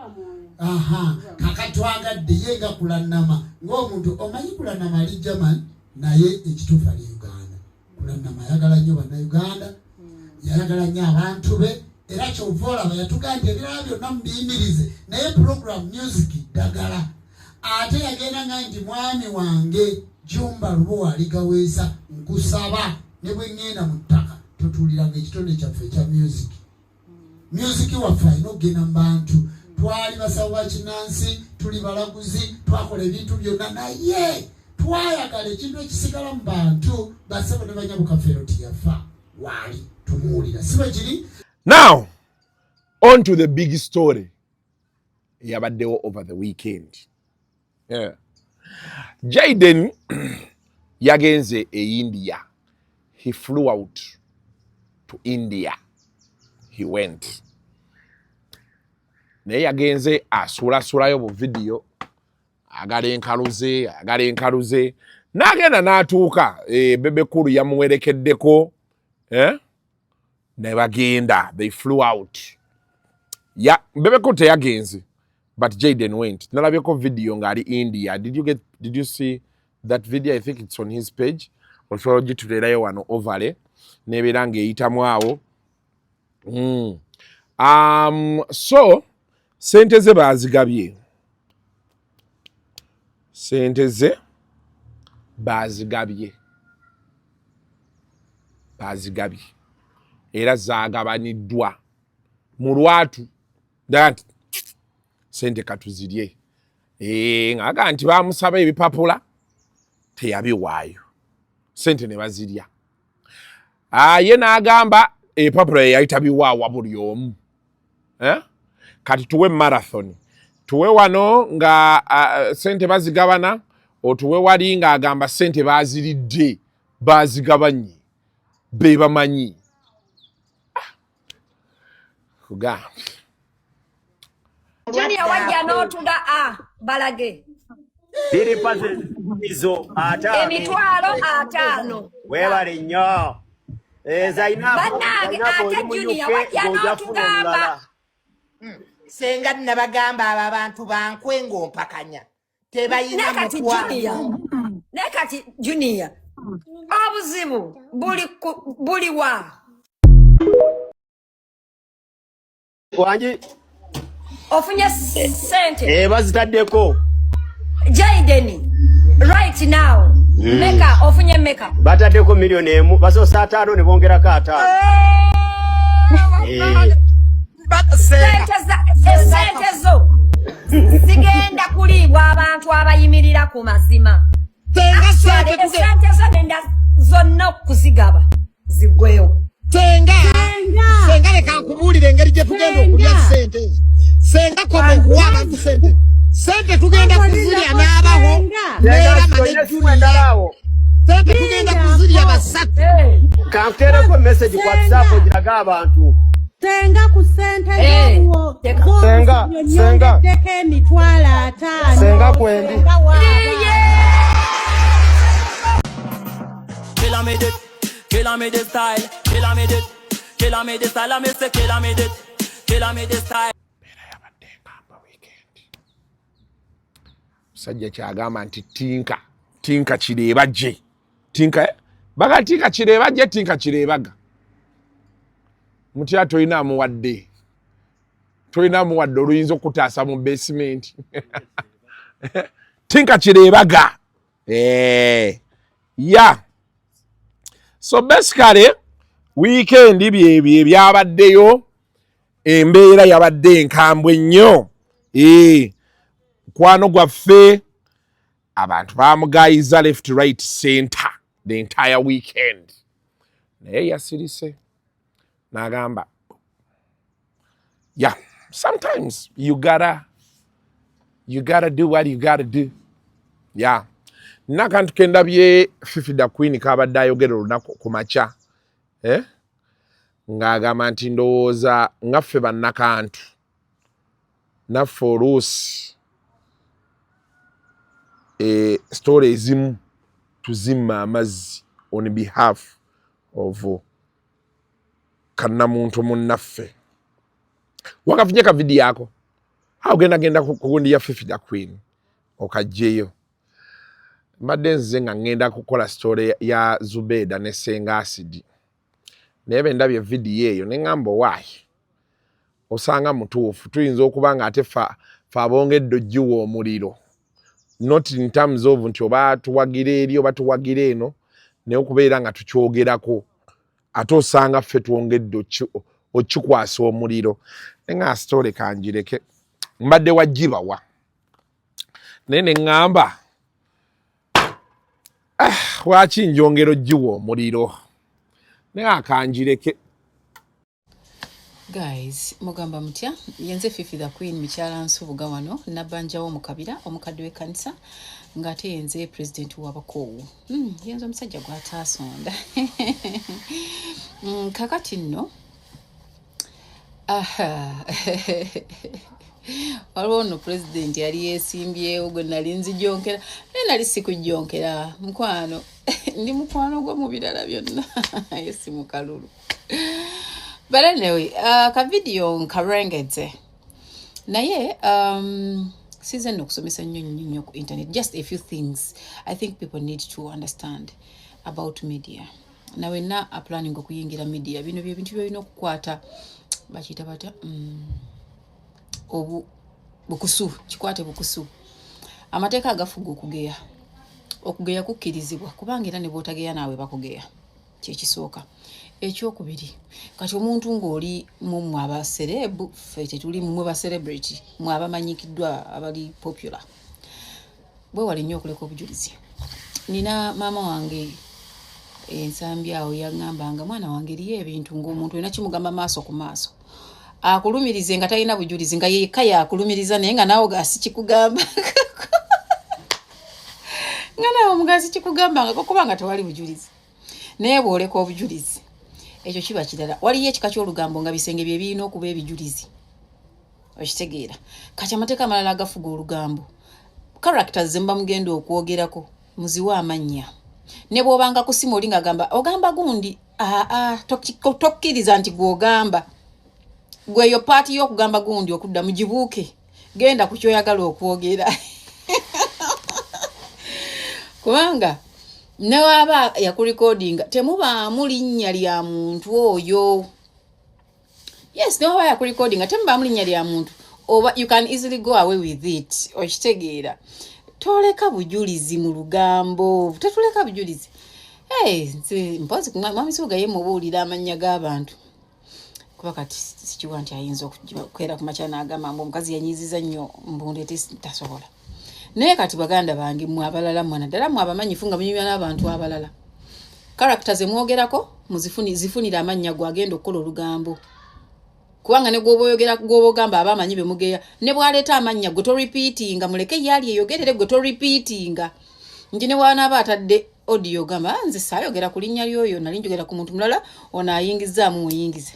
Aha, kakatwagadde ye nga Kulanama ng'omuntu omanyi Kulanama ali German, naye ekituufu ali Uganda. Kulanama ayagala nnyo Bannayuganda, yayagala nnyo abantu be, era kyova olaba yatugambye ebirala byonna mubiyimirize, naye program Music Ddagala. Ate yagenda nga nti, "Mwami wange Jumba Lubowa Aligaweesa, nkusaba ne bwe ŋŋenda mu ttaka totuuliranga ekitone kyaffe ekya music. Music waffe alina okugenda mu bantu. Twali basawo ba kinansi, tuli balaguzi, twakola ebintu byonna, naye twayagala ekintu ekisigala mu bantu." Basebo ne banyabo, Kafeero tiyafa, waali tumuwulira, si bwe kiri? Now on to the big story eyabaddewo over the weekend, yeah. Jaden yagenze e India. He flew out to India, he went, naye yagenze asuulasuulayo bu vidiyo, agala enkaluze, agala enkaluze, n'agenda n'atuuka. Bebe Cool yamuwerekeddeko, eh? Ne bagenda, they flew out. Ya Bebe Cool teyagenze, but Jaden went. Nalabyeko video ng'ali India. Did you see that video? I think it's on his page. Osobola ogituleerayo wano overlay nebeera ng'eyitamu awo. So sente ze baazigabye, sente ze baazigabye, baazigabye. Era zaagabaniddwa mu lwatu ddala nti sente katuzirye. Ng'agamba nti baamusaba ebipapula teyabiwaayo, sente ne bazirya. Ye n'agamba ebipapula yali tabiwaawa buli omu. Kati tuwe marathon, tuwe wano nga sente bazigabana, otuwe wali ng'agamba sente baziridde, bazigabanye be bamanyi. Kugambye Junior wajja n'otuga a balage Biri izo 50. 500,000. Weebale nnyo. Zainabu, Bannange Zainabu ate oli mu Junior UK wajja ng'ojja funa n'otugamba. omulala. Senga nabagamba abo abantu bankwe ng'ompakanya tebayina Naye kati mukwano. Junior, naye kati Junior, obuzibu buli buli wa? Wangi. Ofunye sente? Bazitaddeko. Jaden, right now meka ofunye meka? Bataddeko 1 million, basoose 50 ne bongerako 50. Sente zo zigenda kuliibwa abantu abayimirira ku mazima. Senga Actually, sente esente zo ngenda zonna okuzigaba ziggweyo. Senga, senga, leka nkubuulire engeri gye tugenda okulya sente ezo. Senga, koma okuwa abantu sente. Sente tugenda kuzirya n'abaho n'erama ne Junior. Sente tugenda kuzirya basatu. Kankuteereko message ku WhatsApp ogiraga abantu. Senga, ku sente z'obuwo Senga, senga. nyongeddeko 50,000. Senga kwendi. Senga waaba. Killer me it, killer me the style, killer me it, killer me the style, I me say killer me it, killer me the style. Musajja kyagamba nti tinka tinka kireeba gye tinka, eh? Baga tinka kireeba gye tinka kireebaga mutya, tolina amuwadde, tolina amuwadde oluyinza okutaasa mu basement. Tinka kireebaga. Yeah, so basically weekend byebyo ebyabaddeyo. Embeera yabadde enkambwe nnyo. Mukwano gwaffe abantu bamugayiza left, right, center the entire weekend, naye yasirise n'agamba, yeah, sometimes you gotta do what you gotta do. Yeah, nina akantu kendabye Fifi da Queen kabadde ayogera olunaku ku makya, eh? Ng'agamba nti ndowooza nga ffe bannakantu naffe oluusi story ezimu tuzimma amazzi on behalf of kannamuntu munnaffe. Wakafunye ka vidiyo ako awo, genda genda ku gundi ya Fifi da Queen okajjeyo. Mbadde nzize nga ŋŋenda kukola story ya Zubeda ne Senga Acid, naye bwe ndabye vidiyo eyo ne ŋŋamba owaayi osanga mutuufu, tuyinza okuba nga ate fe abongedde ogiwa omuliro, not in terms of nti oba tuwagira eri oba tuwagira eno, naye okubeera nga tukyogerako ate osanga ffe twongedde okikwasa omuliro. Ne nga story kanjireke, mbadde waggibawa naye ne ŋŋamba, ah, lwaki njongera ogiwa omuliro? Naye akanjireke. Guys, mugamba mutya? Yenze Fifi the Queen, mukyala Nsubuga wano, nabbanjawo mu kabira, omukadde w'ekkanisa, ng'ate yenze pulezidenti w'abakoowu. Yenze omusajja gw'ataasonda. Kakati nno aha waliwo nno pulezidenti yali yeesimbyewo gwe nali nzijonkera, naye nali sikujjonkera mukwano, ndi mukwano gwo mu birala byonna, ye si mu kalulu. But anyway, ka video nkarengedde, naye size nno okusomesa nnyo nnyo nnyo ku internet. Just a few things I think people need to understand about media. Nawenna aplanning okuyingira media, bino bye bintu byolina okukwata. Bakiyita batya? Obu bukusu, kikwate bukusu. Amateeka agafuga okugeya, okugeya kukkirizibwa kubanga era ne bw'otageya naawe bakugeya, kyekisooka. Ekyokubiri, kati omuntu ng'oli mumwe aba celeb, ffe tetuli mumwe ba celebrity, mwe abamanyikiddwa abali popular, bwewale nnyo okuleka obujulizi. Nina maama wange ensambi awo yaŋŋambanga, mwana wange, eriyo ebintu ng'omuntu olina kimugamba maaso ku maaso, akulumirize nga talina bujulizi, nga yekka yakulumiriza, naye nga naawe gasi kikugamba, nga naawe omugazi kikugambangako, kubanga tewali bujulizi. Naye bw'oleka obujulizi, ekyo kiba kirala. Waliyo ekika ky'olugambo nga bisenge bye birina okuba ebijulizi, okitegeera? Kati amateeka amalala agafuga olugambo, characters ze muba mugenda okwogerako muziwe amannya. Ne bw'obanga kusima oli ng'agamba ogamba gundi, aa, tokkiriza nti gw'ogamba gweyo part y'okugamba gundi okudda mugibuuke, genda ku kyoyagala okwogera, kubanga newaaba yakurecordinga temubaamu linnya lya muntu oyo. Yes, newaba yakurecordinga temubaamu linnya lya muntu, oba you can easily go away with it, okitegeera? Toleka bujulizi mu lugambo, tetuleka bujulizi. Hey, nze mpozi mwami Suuga ye mubuulira amannya g'abantu, kuba kati sikiwa nti ayinza okukeera ku makya n'agamba mbu omukazi yanyiziza nnyo mbundeete, tasobola. Naye kati baganda bange mmwe abalala, mmwe naddala mmwe abamanyifu nga munyumya n'abantu abalala, character ze mwogerako zifunire amannya gwagenda okukola olugambo, kubanga ne gwoba oyogera, gwoba ogamba aba amanyi bemugeya, ne bw'aleeta amannya gwe torepeatinga, muleke yaali eyogerere, gwe torepeatinga. Nti ne bw'anaaba atadde audio, gamba, "Ah, nze saayogera ku linnya ly'oyo, nali njogera ku muntu mulala, ono ayingizaamu muyingize."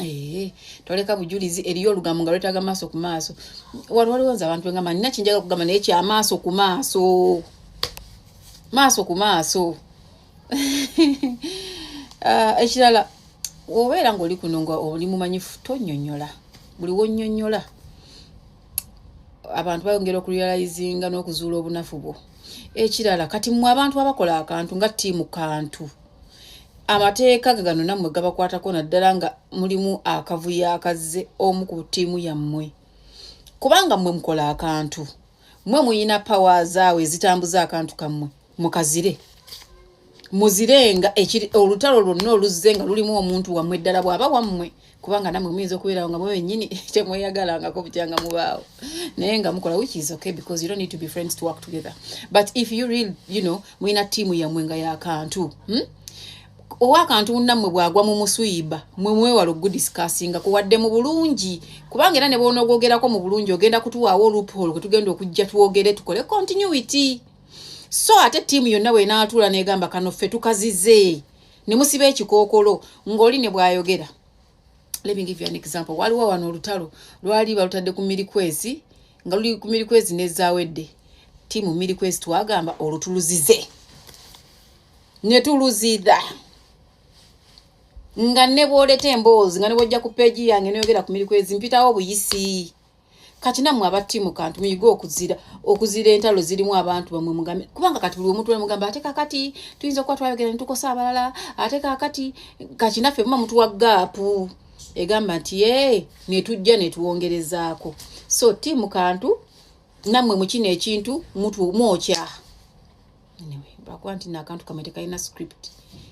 Ee, toleka bujulizi. Eriyo olugambo nga lwetaaga maaso ku maaso. Wano waliwo nze abantu bengamba nina kinjaga kugamba, naye kyamaaso ku maaso, maaso ku maaso. Ah, ekirala, obeera ng'oli kuno nga oli mumanyifu, tonnyonnyola. Buli wonnyonnyola abantu bayongera okurealizinga n'okuzuula obunafu bwo. Ekirala, kati mmwe abantu abakola akantu nga ttiimu kantu, amateeka gano nammwe gabakwatako, naddala nga mulimu akavuyo akazze omu ku ttiimu yammwe, kubanga mmwe mukola akantu, mmwe muyina power zaawe ezitambuza akantu kammwe. Mukazire, muzirenga olutalo lwonna oluzze nga lulimu omuntu wammwe, ddala bw'aba wammwe, kubanga nammwe muyinza okubeerawo nga mwe bennyini temweyagalangako butyanga mubaawo, naye nga mukola, which is okay because you don't need to be friends to work together. But if you real mulina ttiimu yammwe nga yakantu, Owakantu nammwe bw'agwa mu musuyiba, mwe mwewala okugudiscussinga kuwadde mu bulungi, kubanga era ne bw'onoogwogerako mu bulungi, ogenda kutuwaawo loophole kwe tugenda okujja twogere tukole continuity. So ate ttiimu yonna bw'enaatuula n'egamba kano ffe tukazize, ne musiba ekikookolo ng'oli ne bw'ayogera. Let me give you an example. Waliwo wano olutalo lwali balutadde ku mirikwezi, nga luli ku mirikwezi nezaawedde. Ttiimu mirikwezi twagamba olwo tuluzize, ne tuluzida, nga ne bw'oleta emboozi, nga ne bw'ojja ku page yange neyogera ku mirikwezi, mpitawo buyisi. Kati nammwe aba ttiimu kantu muyige okuzira, okuzira entalo zirimu abantu bamwe, mugambe, kubanga kati buli omuntu mugamba ate kakati tuyinza okuba twayogera ne tukosa abalala, ate kakati kati naffe muba mutuwa gap egamba nti ye netujja netuwongerezaako. So ttiimu kantu nammwe mukino ekintu mwokya. Anyway, lwakuba nti naakantu kamwe tekalina script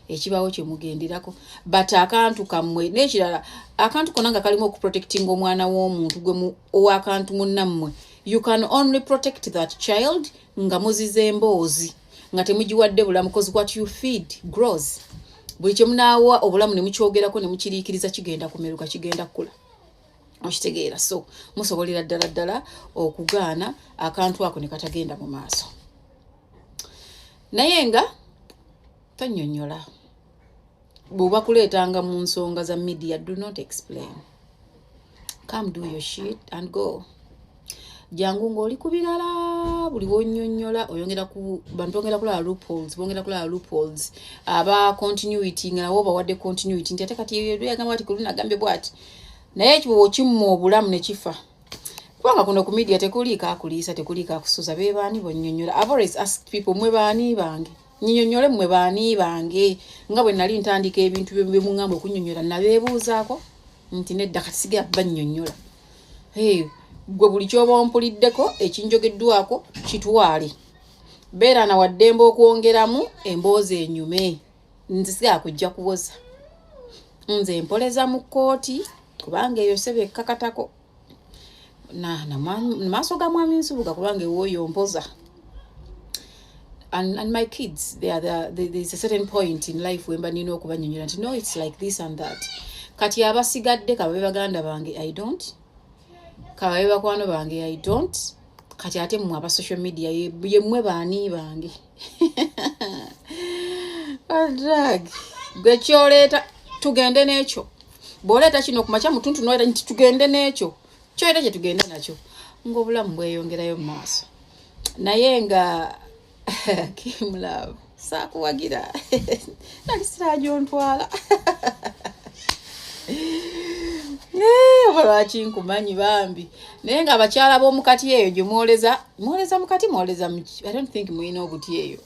ekibaawo kyemugenderako, but akantu kammwe n'ekirala, akantu konna nga kalimu okuprotectinga omwana w'omuntu gwe owakantu munnammwe, you can only protect that child nga muziza emboozi nga temugiwadde bulamu, cause what you feed grows. Buli kyemunaawa obulamu ne mukyogerako ne mukiriikiriza, kigenda kumeruka, kigenda kukula, okitegeera? So musobolera ddala ddala okugaana akantu ako ne katagenda mu maaso. Naye nga tonnyonnyola, bw'oba kuleetanga mu nsonga za media, do not explain. Come do your shit and go. Jangu ng'oli ku birala. Buli wonnyonnyola oyongera ku bantu bongera kulaba loopholes, bongera kulaba loopholes. Aba continuity nga nabo bawadde continuity nti ate kati yagamba ati kuluna agambye bw'ati, naye ekyo okimma obulamu ne kifa, kubanga kuno ku media tekuliiko akuliisa, tekuliiko akusuza. Be baani bonnyonnyola? I've always asked people, mmwe baani bange? Nnyonnyole, mmwe baani bange? Nga bwe nali ntandika ebintu bye muŋŋamba okunnyonnyola, nabeebuuzaako nti nedda, kati sigala bannyonnyola. Hey, gwe buli kyoba ompuliddeko ekinjogeddwako kitwale, beera na waddembe okwongeramu emboozi enyume. Nze sigala kujja kuwoza. Nze mpoleza mu kkooti kubanga eyo sebe ekkakatako na maaso ga Mwami Nsubuga, kubanga ewooyo mpoza. And my kids, they are the, there's a certain point in life wemba nina okubanyonyola nti no, it's like this and that. Kati abasigadde kababe baganda bange, I don't, kababe bakwano bange, I don't. Kati ate mmwe aba social media, yemmwe baani bange? Drag gwe kyoleeta, tugende n'ekyo. Bw'oleeta kino kumakya mutuntu noleeta nti tugende n'ekyo, kyoleeta kye tugenda nakyo, ng'obulamu bweyongerayo mu maaso. Naye nga Kim Love, saakuwagira, nali siragyontwala oba lwaki nkumanyi bambi. Naye nga abakyala b'omukati eyo gye mwoleza, mwoleza mukati, mwoleza, I don't think mulina obuti eyo,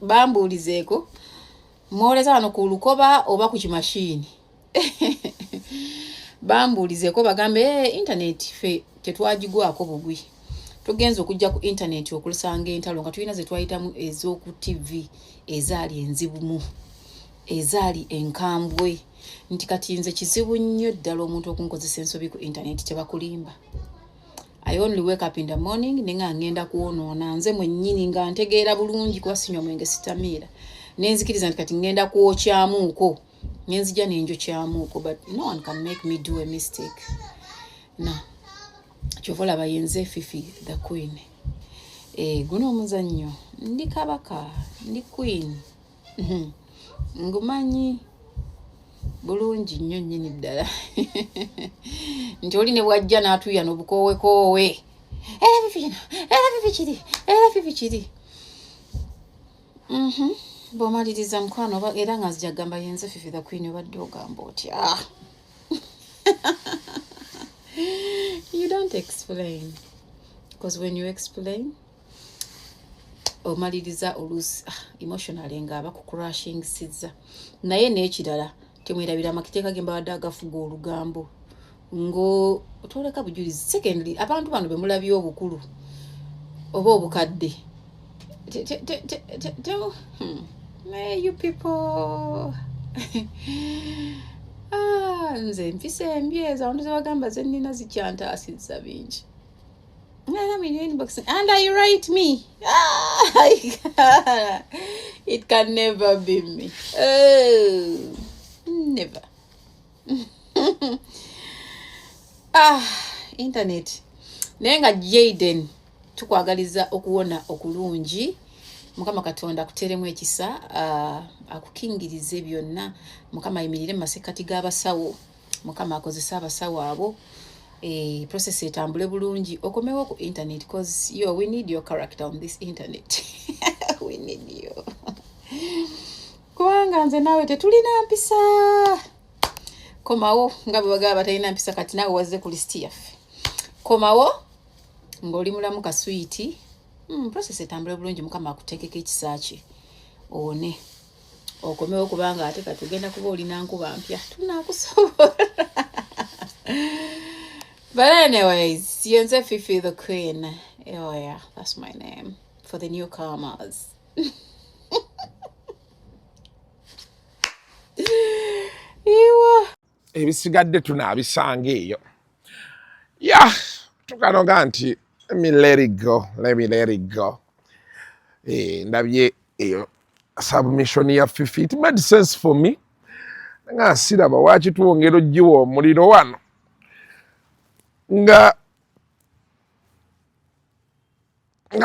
bambuulizeeko, mwoleza wano ku lukoba oba ku kimashiini? Bambuulizeeko bagambe. Hey, internet ffe tetwagigwako bugwi. Tugenza okujja ku internet okulusanga entalo nga tulina ze twayitamu ez'oku TV, ezaali enzibumu, ezaali enkambwe, nti kati nze kizibu nnyo ddala omuntu okunkozesa ensobi ku internet. Tebakulimba, I only wake up in the morning nenga ngenda kwonoona nze mwennyini, nga ntegeera bulungi kuba sinywa mwenge, sitamiira, nenzikiriza nti kati ngenda kwokyamuuko, nenzija nenjokyamuuko, but no one can make me do a mistake. Na kyova olaba yenze Fifi the Queen. Guno omuzannyo ndi kabaka, ndi queen, ngumanyi bulungi nnyo nnyini ddala nti oli ne bwajja n'atuuya n'obukoowekoowe, era Fifi kino, era Fifi kiri, era Fifi kiri. Bw'omaliriza mukwano oba era nga nzija kugamba yenze Fifi the Queen, obadde ogamba otya? You don't explain, because when you explain omaliriza oluusi emotionally nga abakucrashingisiza. Naye n'ekirala, temwerabira amateeka ge mbabadde agafuga olugambo ngo otoleka bujulizi. Secondly, abantu bano bemulabye obukulu oba obukadde, you people, nze mpisa embi ezo abantu zebagamba zenina zikyantaasizza bingi. I'm in your inbox and I write me. Ah, it can never be me. Oh, never. Ah, internet. Naye nga Jaden, tukwagaliza okuwona okulungi. Mukama Katonda akuteeremu ekisa, akukingirize byonna. Mukama ayimirire mu masekkati g'abasawo. Mukama akozese abasawo abo. Process etambule bulungi, okomewo ku internet, cause yo, we need your character on this internet. We need you, kubanga nze naawe tetulina mpisa. Komawo nga bwe bagaba batalina mpisa. Kati naawe wazze ku lisiti yaffe. Komawo ng'oli mulamu kaswiti. Process etambule bulungi, Mukama akuteekeko ekisa kye, owone, okomewo, kubanga ate kati ogenda kuba olina nkuba mpya, tunakusobola. But anyways, yenze Fifi the Queen. Oh yeah, that's my name for the newcomers. Iwa. Ebisigadde tunaabisanga eyo. Ya tukanoga nti let me let it go, let me let it go. Ndabye eyo submission ya Fifi, it made sense for me, nga siraba waki twongera ogiwa omuliro wano nga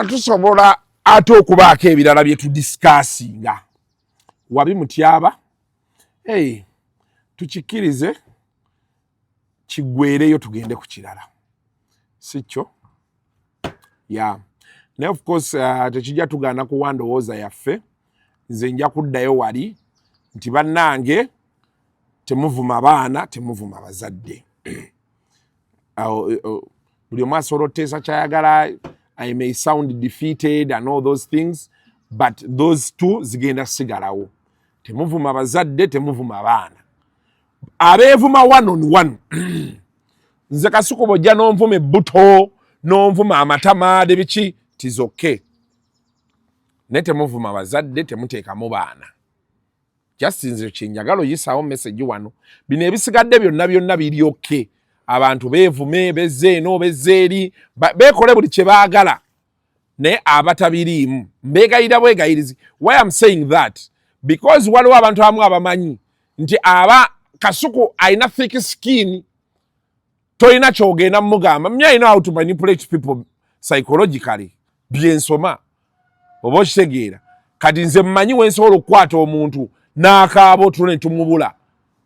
tusobola ate okubaako ebirala bye tudiscussinga. Wabi mutyaba, hey, tukikkirize kiggwereyo, tugende ku kirala, si kyo? Ya, naye of course tekijja tugaana kuwa ndowooza yaffe. Nze nja kuddayo wali nti bannange, temuvuma baana, temuvuma bazadde. Buli omu asobola oteesa kyayagala. I may sound defeated and all those things, but those two zigenda sigalawo. Temuvuma bazadde, temuvuma baana. Abeevuma one on one, nze Kasuku bw'ojja n'onvuma ebbuto, n'onvuma amatama de biki, tizokke, naye temuvuma bazadde, temuteekamu baana. Just nze kyenjagala oyisaawo message wano. Bino ebisigadde byonna byonna biri okay. Abantu beevume, bezze eno, bezze eri, beekole buli kye baagala, naye abatabiriimu mbeegayirira bwegayirizi. Why am saying that? Because waliwo abantu abamu abamanyi nti aba Kasuku alina thick skin, tolina kyogenda mugamba. Me, I know how to manipulate people psychologically, byensoma, oba okitegeera. Kati nze mmanyi wensobola okukwata omuntu n'akaaba otulo ne tumubula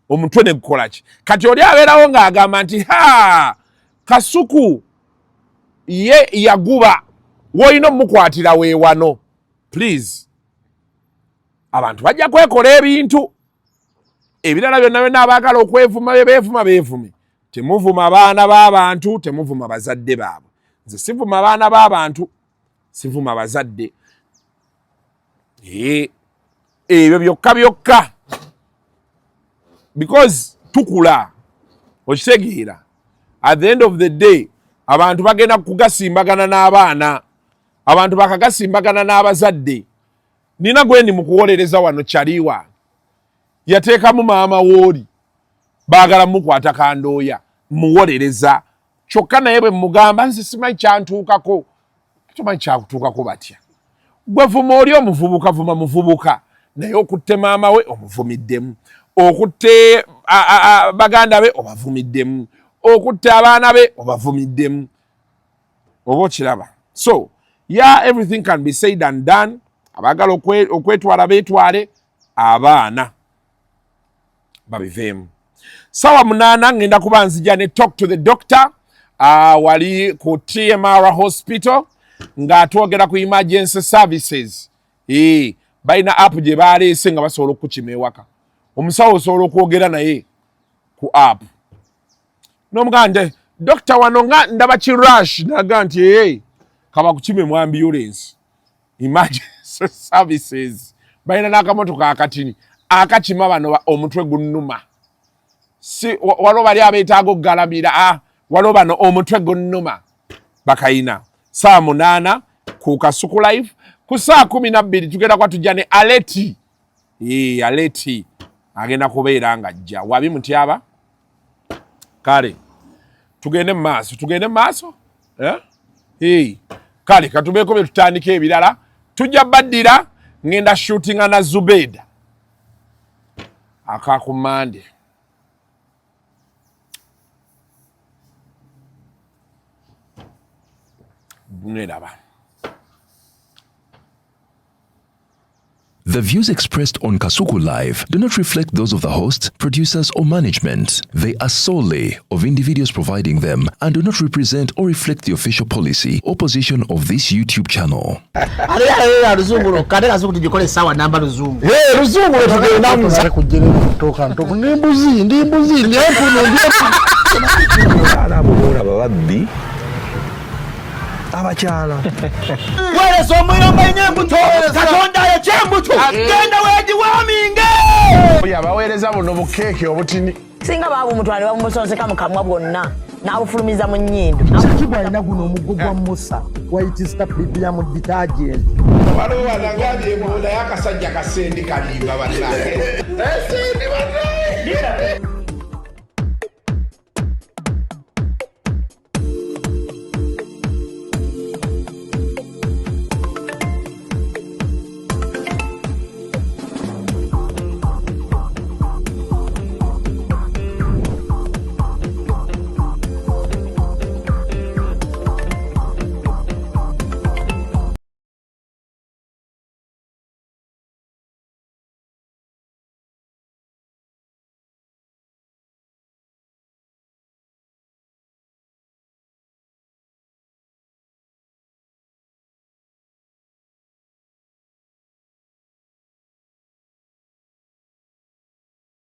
omutwe ne gukola ki. Kati oli abeerawo ng'agamba nti ha, Kasuku ye yaguba, woolina omukwatira weewano. Please, abantu bajja kwekola ebintu ebirala byonna byonna. Abaagala okwevuma bye beevuma beevume. Temuvuma baana b'abantu, temuvuma bazadde baabwe. Nze sivuma baana b'abantu, sivuma bazadde. Ebyo byokka byokka, because tukula, okitegeera. At the end of the day, abantu bagenda kugasimbagana n'abaana, abantu bakagasimbagana n'abazadde. Nina gwendi mu kuwolereza wano, kyaliwa yateekamu maama wooli, baagala mukwata kandooya, muwolereza. Kyokka naye bwe mugamba, nze simanyi kyantuukako. Tomanyi kyakutuukako batya? Gwe vuma oli omuvubuka, vuma muvubuka, naye okutte maama we omuvumiddemu, okutte baganda be obavumiddemu, okutte abaana be obavumiddemu, oba okiraba. So yeah, everything can be said and done. Abaagala okwetwala beetwale, abaana babiveemu. Sawa 8 ngenda kuba nzija ne talk to the doctor, wali ku TMR Hospital, ng'atwogera ku emergency services. Balina app gye baleese nga basobola okukukima ewaka. Omusawo osobola okwogera naye ku app n'omugamba nti, "Dokita, wano nga ndaba ki rash," naga nti, "Ee, kaba kukime mu ambulance." Emergency services balina n'akamotoka akatini akakima bano omutwe gunnuma. Si waliwo bali abeetaaga okugalamira, ah, waliwo bano omutwe gunnuma bakayina. Saa 8 ku Kasuku Live. Ku saa 12 tugenda kuba tujja ne Aleti. Ee, Aleti agenda kubeera nga ajja wabi mutyaba. Kale tugende mu maaso, tugende mu maaso, eh? Hey. Kale katubeeko bye tutandika, ebirala tujja baddira. Ngenda shootinga na Zubeda akakumande. Neraba. The views expressed on Kasuku Live do not reflect those of the hosts, producers, or management. They are solely of individuals providing them and do not represent or reflect the official policy or position of this YouTube channel. Ate luzungu lwokka, ate Kasuku tugikole essaawa namba luzungu. Luzungu lwetugendamu kujjere ntoka ndi mbuzi, ndi mbuzi, ndi empunu, ndi empunu. Abo boolaba babbi abakyala. Weereza omuyomba nnyo embuto, Katonda ayokya embuto, genda weegiwaaminge. Oyo abaweereza buno bukeeke obutini. Singa baabumutwala ne babumusonseka mu kamwa bwonna n'abufulumiza mu nnyindo. Kiki alina guno omuggo gwa Musa, White Star Premium Detergent. Waliwo wanagambye mbu naye akasajja kasendi kalimba bannange. Sendi bannange.